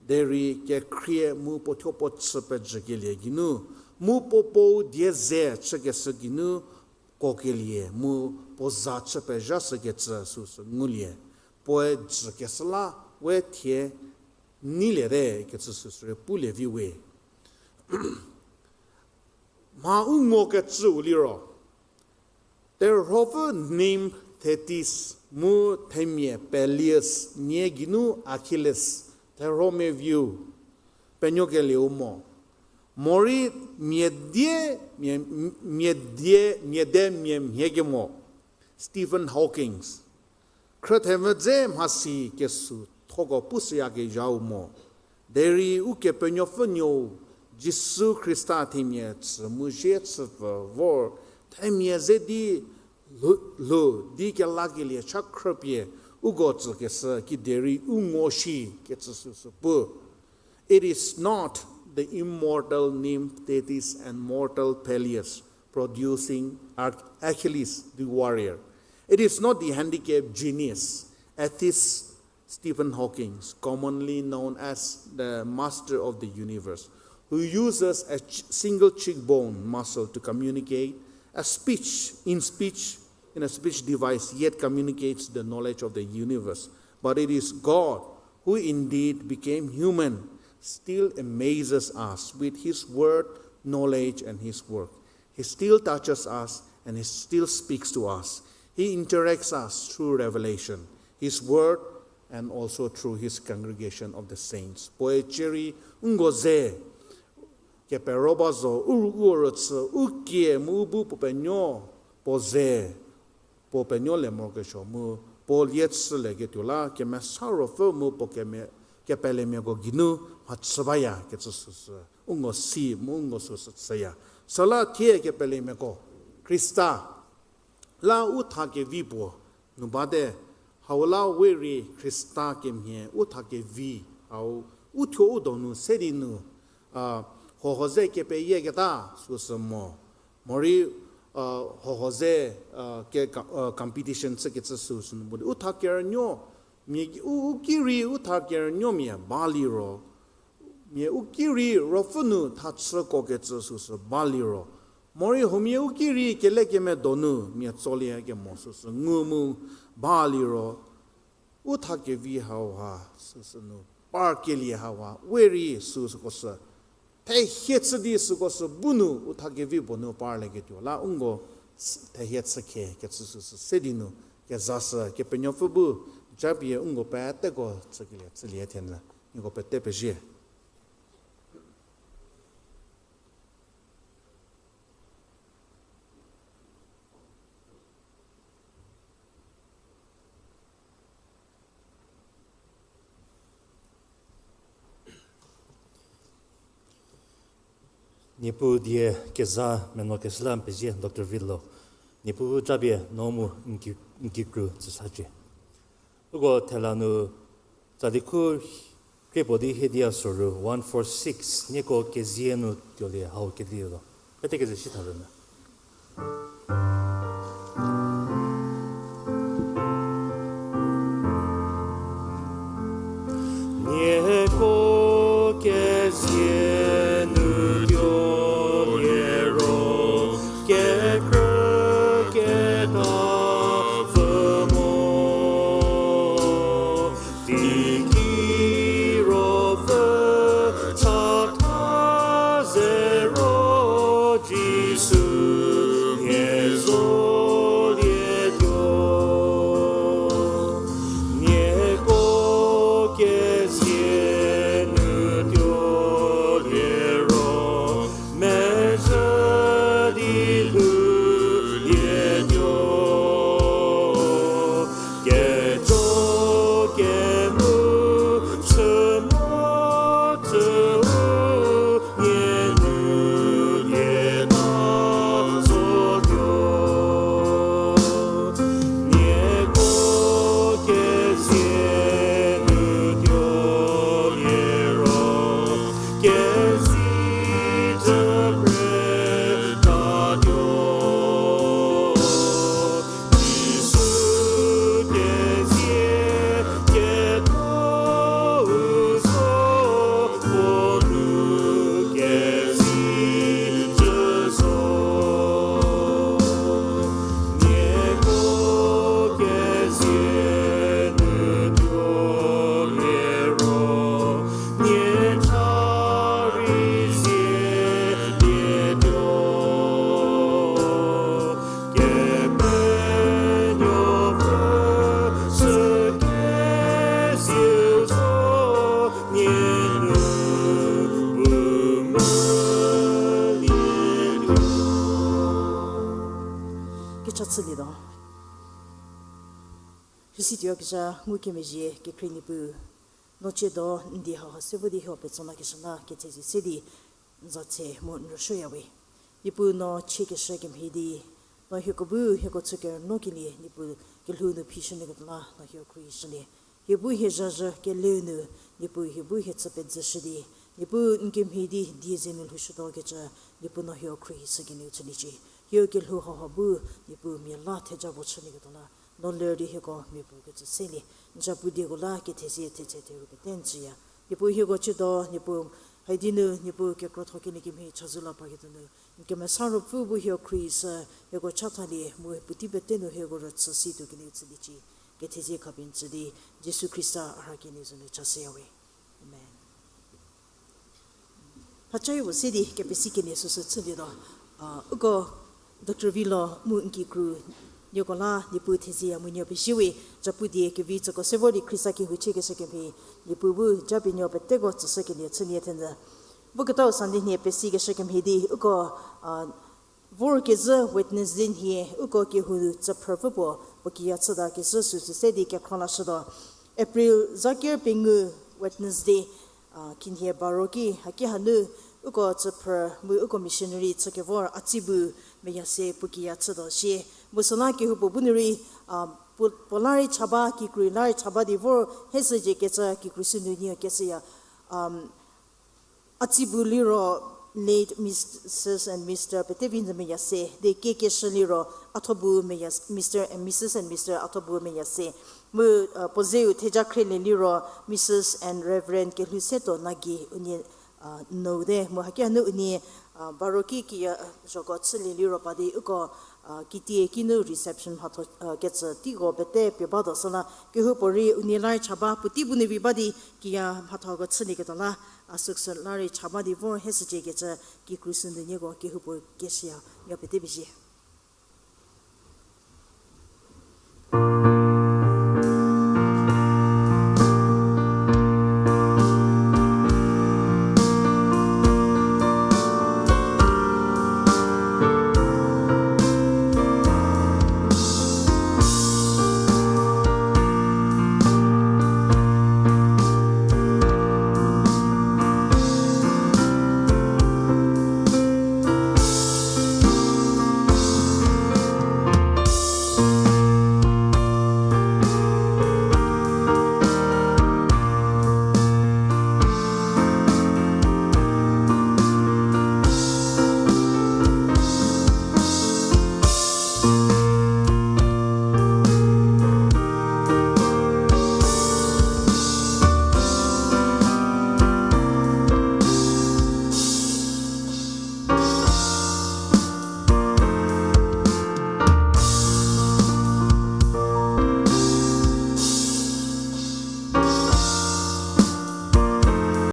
Derei kekhrie mu puo thuo puo chü pejükelie geinu, mu puo puou die ze chükeshü geinu, kuokelie mu puo za chü pezhashükecü süsü ngulie. Puoe jükeshü la we thie neiliete kecü süsü rei pulie vi we. Mha u ngokecüu liro, terhuopfü nymph Thetis mu themia Peleus, nie geinu Achilles, terhuomia viu penuokelieu mo. Morei mia die, mia, mia die, mia de mia mhie kemo, Stephen Hawkings. Khrüthemvü dze mhasi kesuo thoko pushüyakezhau mo. Derei Ukepenuopfü Nuou, Jisu Khrista themia chü mu zhie chüpfü vor, themia ze di lhou, lhou di kelakelie cha khrüpie uko tsükeshü kiderei u ngo shi kecü süsü pu. It is not the immortal nymph Thetis and mortal Peleus producing Ach-, Achilles the warrior. It is not the handicapped genius, atheist Stephen Hawking, commonly known as the master of the universe, who uses a ch-, single cheekbone muscle to communicate a speech, in speech, in a speech device, yet communicates the knowledge of the universe. But it is God who indeed became human, still amazes us with his word, knowledge, and his work. He still touches us and he still speaks to us. He interacts us through revelation, his word, and also through his congregation of the saints. Puoe cierei nko ze, kepero ba zo, u ru u rüchü, u kie mu u bu puo penuo, puo ze, puo penuo le morokesuo mu, puo lie chülieketuo la, kemesa ruopfü mu puo keme-, kepelemiako geinu mhachü baya kecü süsü u ngo si mu u ngo süsü chüya. Süla thie kepelemiako, Khrista la u tha kevi puo nu bate, hau la we rei Khrista kemhie u tha kevi hau u thuo u donu se di nu, a, hoho ze kepeyieketa süsü mo. Morei, a, hoho ze, a, ke ka-, a, competition chükecü süsü nu mo di u tha kerünuo, mia u, u ki rei u tha kerünuomia ba liro, mia u ki rei ruopfü nu tha chükokecü süsü ba liro, morei huomia u ki rei kelekemedo nu mia tsolie kemo süsü ngu mu ba liro, u tha kevi hauha süsü nu par kelie hauha we rei süsüko sü thehie chü di süko sü bu nu u tha kevi puo nu parlieketuo la u ngo s-, thehie chükhe kecü süsü se di nu kezashü Kepenuopfü bu japie u ngo peteko chükelie chülie thenyü nieko pete pezie. Niepuu die keza meno keshüla n pezie Doctor Vilo. Niepuu bu japie no mu n ki-, n kikru tsüsacie. Uko thela nu tsali khu krie puo di hiedia soru one four six, nieko kezie nu tuolie hau kedi zo. Pete keze shi tha zo me. Nieko kezie nu tuolie ro, kekrü keta pfü mo, teiki ruopfü chatha ze ro Jisu nie Chülietuo. Rhisi tuoyakezha ngukemezhie kekhrie Niepuu, no tsiedo n die hauha se vo di hio petso lakeshü la kethezie se di n za tse mu n rüsuoyawe. Niepuu no chiekeshü kemhie di, no hieko bu hieko chü kerüno kelie Niepuu kelhou nu phishünyü ketuo la no hie khruohishülie. Hie bu hie zhazhü keleu nu, Niepuu hie bu hie chü pezüshü di, Niepuu n kemhie di die ze nu lhoushütuo kecü, Niepuu no hie khruohishü kenieu chüliecie. Hie kelhou hauha bu, Niepuu mia la theja puo chünyü ketuo la, no ler di hieko mia puo kecü selie, n zapu dieko la kethezie thetse theru pete n tsüya. Niepuu hieko tsiedo, Niepuu, haidi nu, Niepuu kekrotho kenie kemhie chazou la parketuo nu, n kemesa ruopfü bu hie khruohishü, hieko chathalie, mu puotei pete nu hieko rüchü situo kenieu chüliecie, kethezie khapie n tsü di, Jisu Khrista a rhakelieu za nu chashüyawe. Amen. Mhacha-u se di kepesi kenie süsü chülietuo, a, uko Doctor Vilo mu n kikru, nieko la Niepuu thezie ya mu nuo pezie we, zapu die kevi tsüko se vo di Khrista kehou chiekeshü kemhie, Niepuu bu japie nuo peteko tsüshü kenie chünie thenyü. Voketau Sunday nhie pesikeshü kemhie di, uko, a, vorkezhü Wednesday nhie uko kehou tsüphrüpfü puo, puo kiya chüta kezhü süsü se di kekhro lashütuo. April zaker pengou Wednesday, a, khinhie baro ki haki hanu uko tsüphrü mu uko missionary chükevor Atsibu Meyase puo kiya chütuo shie. Mu süla kehoupuo bu nu rei, a, puo, puo la rei cha ba, kikru la rei cha ba di vor heshücie kecü kikru sünu nie keshüya. Atsibu liro late Mrs and Mr Petevinzü Meyase, di kekeshü liro Athobu Meyas-, Mr and Mrs and Mr Athobu Meyase. Mu, uh, puo zeu theja khrielie liro Mrs and Reverend Kelhousetuo Nagi unie, uh, nou te. Mu haki hanu unie, uh, baro ki kiya, uh, zhoko chülie liro pa di uko, uh, kitie kinu reception mhatho, uh, kecü teiko pete pie batuo süla kehoupuorei unie la rei cha ba puotei bu nu vi ba di kiya mhathoko chülieketuo la, a süsü la rei cha ba di vor heshücie kecü kikru sünu nieko kehoupuo keshüya, nuo pete pezie.